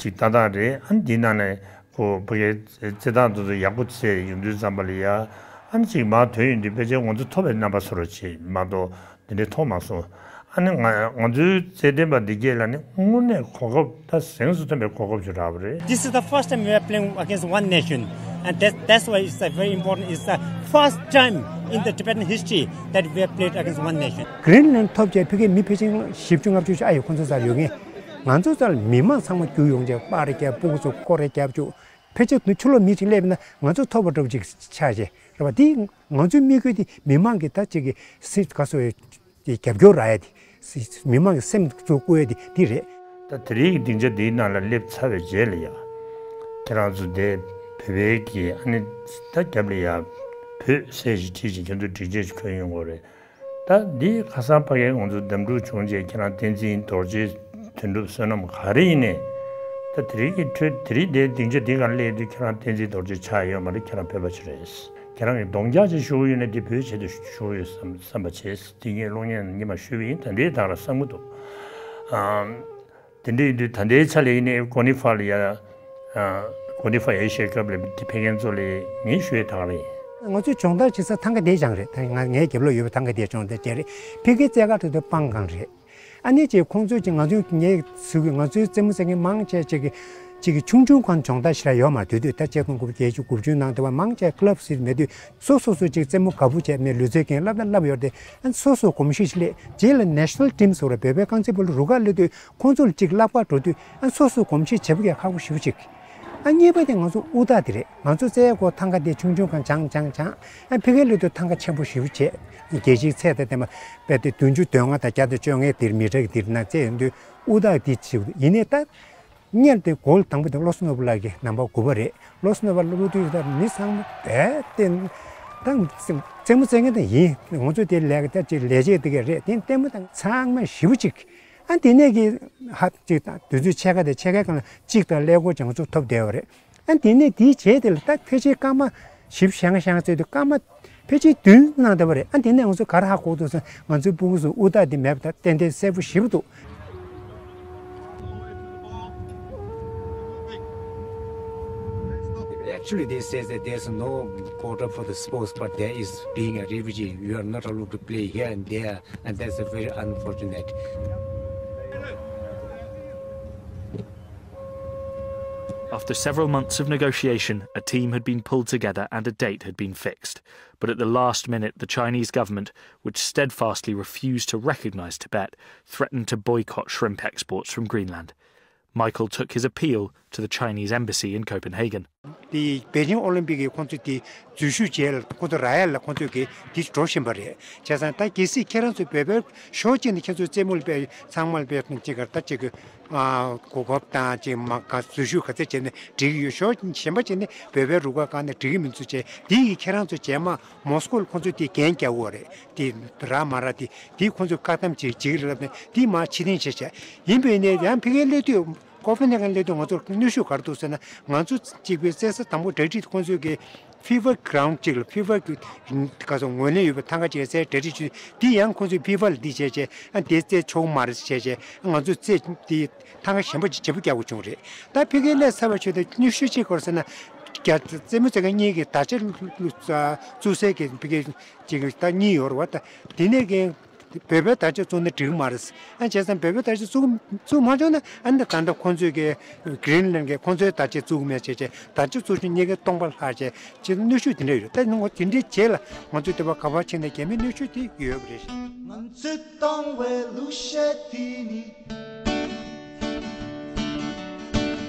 ཅིག་ཏག་ཏག་རེད། ཨ་ནི་འདི་ནང་ནས་ཁོ་ཕ་གིའི་རྩེད་སྟངས་དེ་ཚོ་ཡག་པོ་བྱས་ཡོང་དུས་ཙམ་པ་ལ་ཡ་ཨ་ནི་ཅིག་མར་ཐོན་ཡོང་དུས་ཕལ་ཆེར་ང་ཚོ་ཐོབ་པའི་རྣམ་པ་བཟོ་འདྲ་ཅིག་མ་གཏོགས། དེ་འདྲའི་མཐོང་མ་སོང་། ཨ་ནི་ང་ང་ཚོའི་རྩེད་འགྲན་པ་འདི་གས་ལ་ནི་དངོས་གནས་གོ་སྐབས་ད་གཟེངས་སུ་ཐོན་པའི་གོ་སྐབས་ཤིག་རག་པ་རེད། This is the first time we are playing against one nation, and that, that's why it's uh, very important. It's the first time in the Tibetan history that we have played against one nation. གྷི་རིན་ལན་ཐོབ་བྱས་ཕ་གིའི་མི་ཕལ་ཆེར་བཞི་བཅུ་ལྔ་བཅུ་ཞིག་ཨ་ཡོད་ཁོང་ཚོ་རྩར་ཡོད་མཁན། ང་ཚོ་རྩར་མི་མང་ཚང་མ་རྒྱུགས་ཡོང་བྱས་པར་རྒྱབ་སྤུ་གུ་ཚོ་སྐོར་ར་རྒྱབ་བཅུག་ཕལ་ཆེར་ཕྱི་ལོགས་མི་ཞིག་སླེབས་ན་ང་ཚོ་ཐོབ་པ་འདྲ་པོ་ཅིག་ཆགས་བྱས་རེད་པ། འདི་ང་ཚོའི་དམིགས་ཡུལ་དེ་མི་མང་གི་ད་ཅིག་གི་སྲིད་ག་སོ་ཡི་རྒྱབ་སྐྱོར་རག་ཡ་དེ་སྲིད་མི་མང་གི་སེམས་གཙོ་བསྐོ་ཡ་དེ་འདི་རེད། ད་དེ་རིང་གི་སྡིངས་ཆ་འདིའི་ནང་ལ་སླེབས་ཚར་བའི་རྗེས་ལ་ཡ་ཁྱེད་རང་ཚོ་དེ་བོད་པའི་གི་ཨ་ནི་ད་རྒྱབ་ལ་ཡ་བོད་ཟེར་ཞིག་བྲིས་ཤིང་ཁྱེད་ཚོ་སྒྲིག་ཆས་ཤིག་གོན་ཡོང་དགོས་རེད། ད་འདི་ཁ་སང་ཕ་གིའི་ང་ཚོ་འདེམས་སྒྲུག་བྱུང་རྗེས་ཁྱེད་རང་བསྟན་འཛིན་རྡོ་རྗེ་དོན་གྲུབ་བསོད་ནམས་ག་རེ་ཡིན་ནའི་ད་དེ་རིང་གི་འཕྲོས་དེ་རིང་དེའི་སྡིངས་ཆ་འདི་གར་སླེབས་དུས་ཁྱེད་རང་བསྟན་འཛིན་རྡོ་རྗེ་ཆགས་ཡོད་མ་རེད། ཁྱེད་རང་བོད་པ་ཞིག་རེད། ཁྱེད་རང་གིས་གདོང་རྒྱག་ཅིག་ཞུ་གི་ཡོད་ན་འདི་བོད་ཆེད་དུ་ཞུ་གི་ཡོད་བསམ་བསམ་པ་བྱས། འདི་ངས་གློག་བརྙན་ཉི་མ་ཞུས་པ་ཡིན། ད་འདིའི་ཐག་ལ་བསམ་གི་འདུག་ཨ། དེ་འདྲ་ཡིན་དུས་ད་ལྟའི་ཆ་ལ་ཡིན་ནའི་ཀོ་ནི་ཧྥ་ལ་ཡ། ཀོ་ནི་ཧྥ་ཨེ་ཤི་ཡ་ཀབ་ལ་དེ་ཕེབས་མཁན་ཚོ་ལ་ངས་ཞུ་ཡས་ད་ག་རེད། ང་ཚོའི་སྦྱོང་བརྡར་བྱེད་ས་ཐང་ག་དེ་ཅང་རེད། ད་ང་ངའི་རྒྱབ་ལོགས་ཡོད་པའི་ཐང་ག་དེ་སྦྱོང་བརྡར་བྱས་རེད། ཕ་གིའི་རྩེད་གར་ཁྲོད་དུ་སྤང་གང་རེད། ཨ་ནི་ཅིག་ཁོང་ཚོས་ཅིག་ང་ཚོའི་ངའི་ཚུལ་གྱི་ང་ཚོའི་རྩེད་མོ་རྩེ་མཁན་མང་ཆེ་ཅིག་གི་ཅིག་གི་ཆུང་ཆུང་སྒང་སྦྱོང་བརྡར་ཞིག་ར་ཡོད་མ་རེད། དུས་དུས་ད་ཆིག་སྟོང་དགུ་བརྒྱ་བརྒྱད་ཅུ་དགུ་བཅུ་ནང་དེ་བ་མང་ཆེ་ཀླབ་ཟེར་མེད་དུས་སོ་སོ་སོ་ཅིག་རྩེད་མོ་དགའ་པོ་བྱས་མེད་ལུས་རྩལ་མཁན་སློབ་གྲྭ་སློབ་ཡོད་དེ་ཨ་ནི་སོ་སོ་གོམས་གཤིས་ཤིག་སླེབས་རྗེས་ལ་National Team་ཟེར་བ་རེད། བོད་པའི་རྐང་རྩེད་སྤོ་ལོ་རུ་ཁག་སླེབས་དུས་ཁོང་ཚོ་ལ་ཅིག་བསླབ་གར་འགྲོ་དུས་ཨ་སོ་སོ་གོམས་གཤིས་བྱེད་པོ་གས་ཁག་པོ་ཞེ་པོ་ཅིག་ཨ་གཉིས་པ་དེ་ང་ཚོ་དབུ་ཐག་དེ་རེད། ང་ཚོ་རྩེད་ཡ་སྐོར་ཐང་ག་དེ་ཆུང་ཆུང་སྒང་སྦྱང་སྦྱང་སྦྱང་ཨ་ཕ་གིར་སླེབས་དུས་ཐང་ག་ཆེན་པོ་ཞེ་པོ་བྱས། རྒྱལ་སྤྱིའི་ཚད་དང་ལྡན་པ་དཔེ་དེ་བདུན་ཅུ་དོན་ལྔ་དང་བརྒྱ་དང་བཅོ་ལྔའི་དེར་མི་ཊར་གྱི་དེར་ན་རྩེད་ཡོང་དུས་དབུ་ཐག་དེ་ཆེ་བོ་ཡིན་ནའི་ད་ སྔོན་དེ་གོ་ལ་དང་པོ་དེ་བློ་བཟང་ནོར་བུ་ལགས་ཀྱི་རྣམ་པ་དགུ་པ་རེད། བློ་བཟང་ནོར་བུ་ལགས་བླུགས་དུས་ད་མི་ཚང་མ་རྦད་དེ་ད་རྩེད་མོ་རྩེ་མཁན་དེ་ཡིན། ང་ཚོ་དེ་ལས་ཀ་ད་ཅིག་ལས་བྱེད་དེ་ག་རེད། དེ་ལྟད་མོ་དང་ཚང་མ་ཞེ་པོ་ཅིག་ཨ་དེ་ནས་ཀྱི་ཧ་ཅིག་དང་དུས་ཚོད་ཕྱེད་ཀ་དེ་ཕྱེད་ཀའི་སྒང་ལ་གཅིག་དང་ཀླད་ཀོར་སྦྱང་ཚུགས་ཐོབ་བསྡད་པ་རེད། ཨ་དེ་ནས་དེའི་རྗེས་དེ་ལ་ད་ཕལ་ཆེར་སྐར་མ་བཞི་བཅུ་ཞེ་ལྔ་ཞེ་ལྔ་རྩེ་དུས་སྐར་མ་ཕལ་ཆེར་བདུན་གནང་བསྡད་པ་རེད། ཨ་དེ་ནས་ང་ཚོ་ག་རེ་ཧ་གོ་འདུག་ཟེར་ན། ང་ཚོའི་སྤུ་གུ་ཚོ་དབུགས་ཐག་དེ་མེད་པ་ད་ཏན་ཏན་གསལ་པོ་ཞེ་པོ་འདུག Actually, they say that there's no quota for the sports, but there is, being a refugee, you are not allowed to play here and there, and that's a very unfortunate. After several months of negotiation, a team had been pulled together and a date had been fixed. But at the last minute, the Chinese government, which steadfastly refused to recognize Tibet, threatened to boycott shrimp exports from Greenland. Michael took his appeal to the Chinese embassy in Copenhagen. དེ་པེ་ཅིང་ཨོ་ལིམ་པིག་གི་ཁོང་ཚོས་དེ་འཛུལ་ཞུགས་བྱས་ལ་ཁོང་ཚོ་རག་ཡ་ལ་ཁོང་ཚོས་གི་དེ་འགྲོ་བཞིན་པ་རེད། བྱས་ཙང་ད་གལ་སྲིད་ཁྱེད་རང་ཚོས་བོད་པའི་ཕྱོགས་གཅིག་ནས་ཁྱེད་ཚོའི་རྩེད་མོ་ལ་དཔེ་ཚང་མ་ལ་དཔེ་གཅིག་གར་ད་གཅིག་གི་གོ་སྐབས་དང་གཅིག་མ་ག་འཛུལ་ཞུགས་ག་ཚད་བྱས་ནས་འགྲིག་གི་ཡོད། ཕྱོགས་གཞན་པ་བྱས་ནས་བོད་པའི་རུ་ཁག་གང་ནས་འགྲིག་གི་མི་འདུག་བྱས། དེ་ཡིས་ཁྱེད་རང་ཚོ་རྗེས་མ་མོ་སི་ཀོ་ལ་ཁོང་ཚོས་དེ་འགན་རྒྱག་དགོས་རེད། དེ་རག་མ་རག་དེ་དེ་ཁོང་ཚོས་བཀག་སྡོམ་བྱེད་བྱེད་ཀྱི་རེད་ལབ་ནས་དེ་མར་ཕྱིར་འཐེན་བྱས་བྱས་ཡིན་པས་ནས་ཡང་ཕ་གིའི་སླེབས་དུས། ཀོ་ཕེན་ཧེ་གན་སླེབས་དུས་ང་ཚོར་གནོན་ཤུགས་ག་རེ་འདུག་ཟེར་ན། ང་ཚོ་གཅིག་པའི་རྩེད་ས་དང་པོ་གྲ་སྒྲིག་ཁོང་ཚོས་ཀྱི་ཕི་ཕ་གི་གྷི་རའུན་ཌི་གཅིག་ལ་ཕི་ཕ་གི་ག་ཚོད་ངོས་ལེན་ཡོད་པའི་ཐང་ག་ཅིག་ལ་རྩེད་གྲ་སྒྲིག་བྱས། དེ་ཡང་ཁོང་ཚོས་ཕི་ཕ་ལ་འདི་བྱས་བྱས། ཨ་འདི་རྩེད་ཆོག་མ་རེད་བྱས་བྱས། ང་ཚོ་རྩེད་འདི་ཐང་ག་གཞན་པ་ཅིག་བརྗེ་པོ་རྒྱག་དགོས་བྱུང་རེད། ད་ཕ་གིར་སླེབས་ཚར་བའི་ཆེད་དུ་གནོན་ཤུགས་ཅིག་ག་རེ་ཟེར་ན། རྒྱ་རྩེད་མོ་རྩེ་མཁན་གཉིས་ཀྱིས་དར་ལྕོག་བཙུགས་སའི་གི་ཕ་གི་ཅིག་ད་གཉིས་ཡོད་རེད་བ། ད་དེ་ནས་ཀྱི་བོད་པའི་དར་ལྕོག་བཙུགས་ན་འགྲིག་གི་མ་རེད། ཨ་བྱས་ཙང་བོད་པའི་དར་ལྕོག་བཙུགས་བཙུགས་མ་བྱུང་ན། ཨ་ནི་ད་ལྟ་ཁོང་ཚོས་ཀྱི་གྷི་རིན་ལན་གྱི་ཁོང་ཚོའི་དར་ལྕོག་བཙུགས་མེད་བྱས་བྱས། དར་ལྕོག་བཙུགས་ཤིང་གཉིས་ཀའི་སྟོང་པ་ལྷག་བྱས་ཅིག་གནོན་ཤུགས་དེ་འདྲ་ཡོད། ད་ནི་ངོ་དེ་འདྲའི་རྗེས་ལ་ང་ཚོས་དེ་བ་ག་པར་ཕྱིན་ན་རྒྱ་མིའི་གནོན་ཤུགས་དེ་ཡོད་པ་རེད། ང་ཚོས་བཏང་བའི་གླུ་གཞས་དེ་ནི།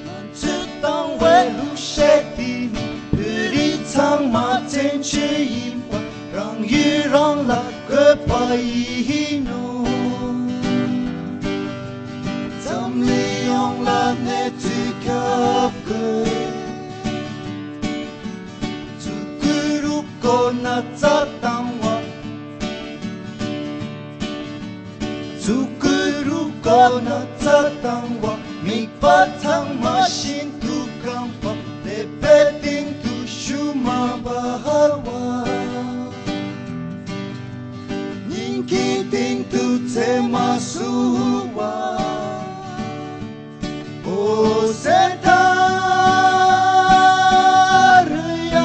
ང་ཚོས་བཏང་བའི་གླུ་གཞས་དེ་ནི། བོད་རིགས་ཚང་མ་བཙན་བྱོལ་ཡིན་པ། རང་ཡུལ་རང་ལ་དགོས་པ་ཡིན་ནོ། འཛམ་གླིང་ཡོངས་ལ་གནས་ཚུལ་ཁྱབ་དགོས། ཚུར་རྒྱུག་རུ་བསྐོར་ན་རྩྭ་བཏང་བ། ཚུར་རྒྱུག་རུ་བསྐོར་ན་རྩྭ་བཏང་བ། མིད་པ་ཚང་མ་ཤིན་ཏུ་སྐམ་པ། ཀླད་པའི་སྟེང་དུ་ཤུ་མ་འབར་བ། སྙིང་གི་སྟེང་དུ་ཚེར་མ་བསུ་བ། ཨོ་སེ་ཐ་རི་ཡ་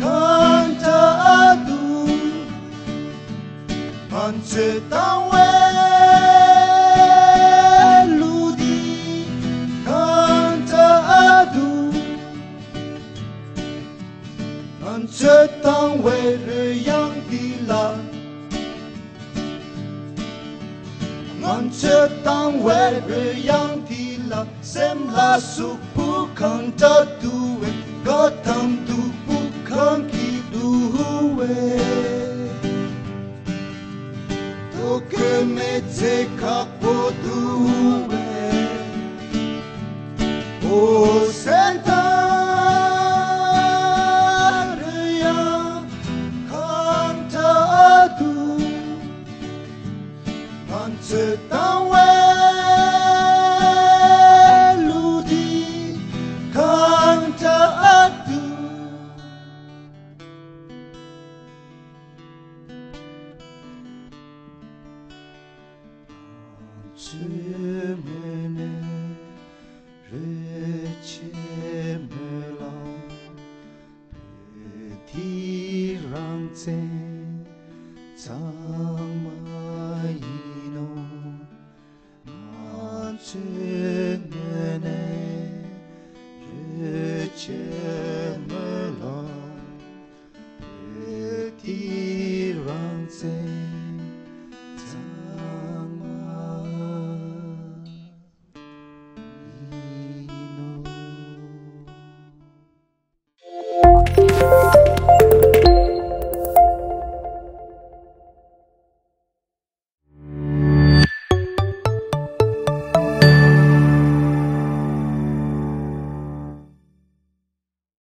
གང་འདྲ་འདུག་ང་ཚོས་བཏང་བའི་གླུ་འདི་གང་འདྲ་འདུག་ང་ཚོས་བཏང་བའི་རོལ་དབྱངས་འདི་ལ། ང་ཚོས་བཏང་བའི་རོལ་དབྱངས་འདི་ལ། སེམས་ལ་ཟུག་པོ་གང་འདྲ་འདུག་བས། ག་དང་སྡུག་པོ་གང་གིས་བསྡུ་བས། ཐོ་འགོད་མི་ཚེ་ཁག་པོ་འདུག་བས། ཨོ་སེ་ཐ་རི་ཡ་གང་འདྲ་འདུག་ང་ཚོས་བཏང་བའི་གླུ་འདི་གང་འདྲ་འདུག་ང་ཚོས་མེད།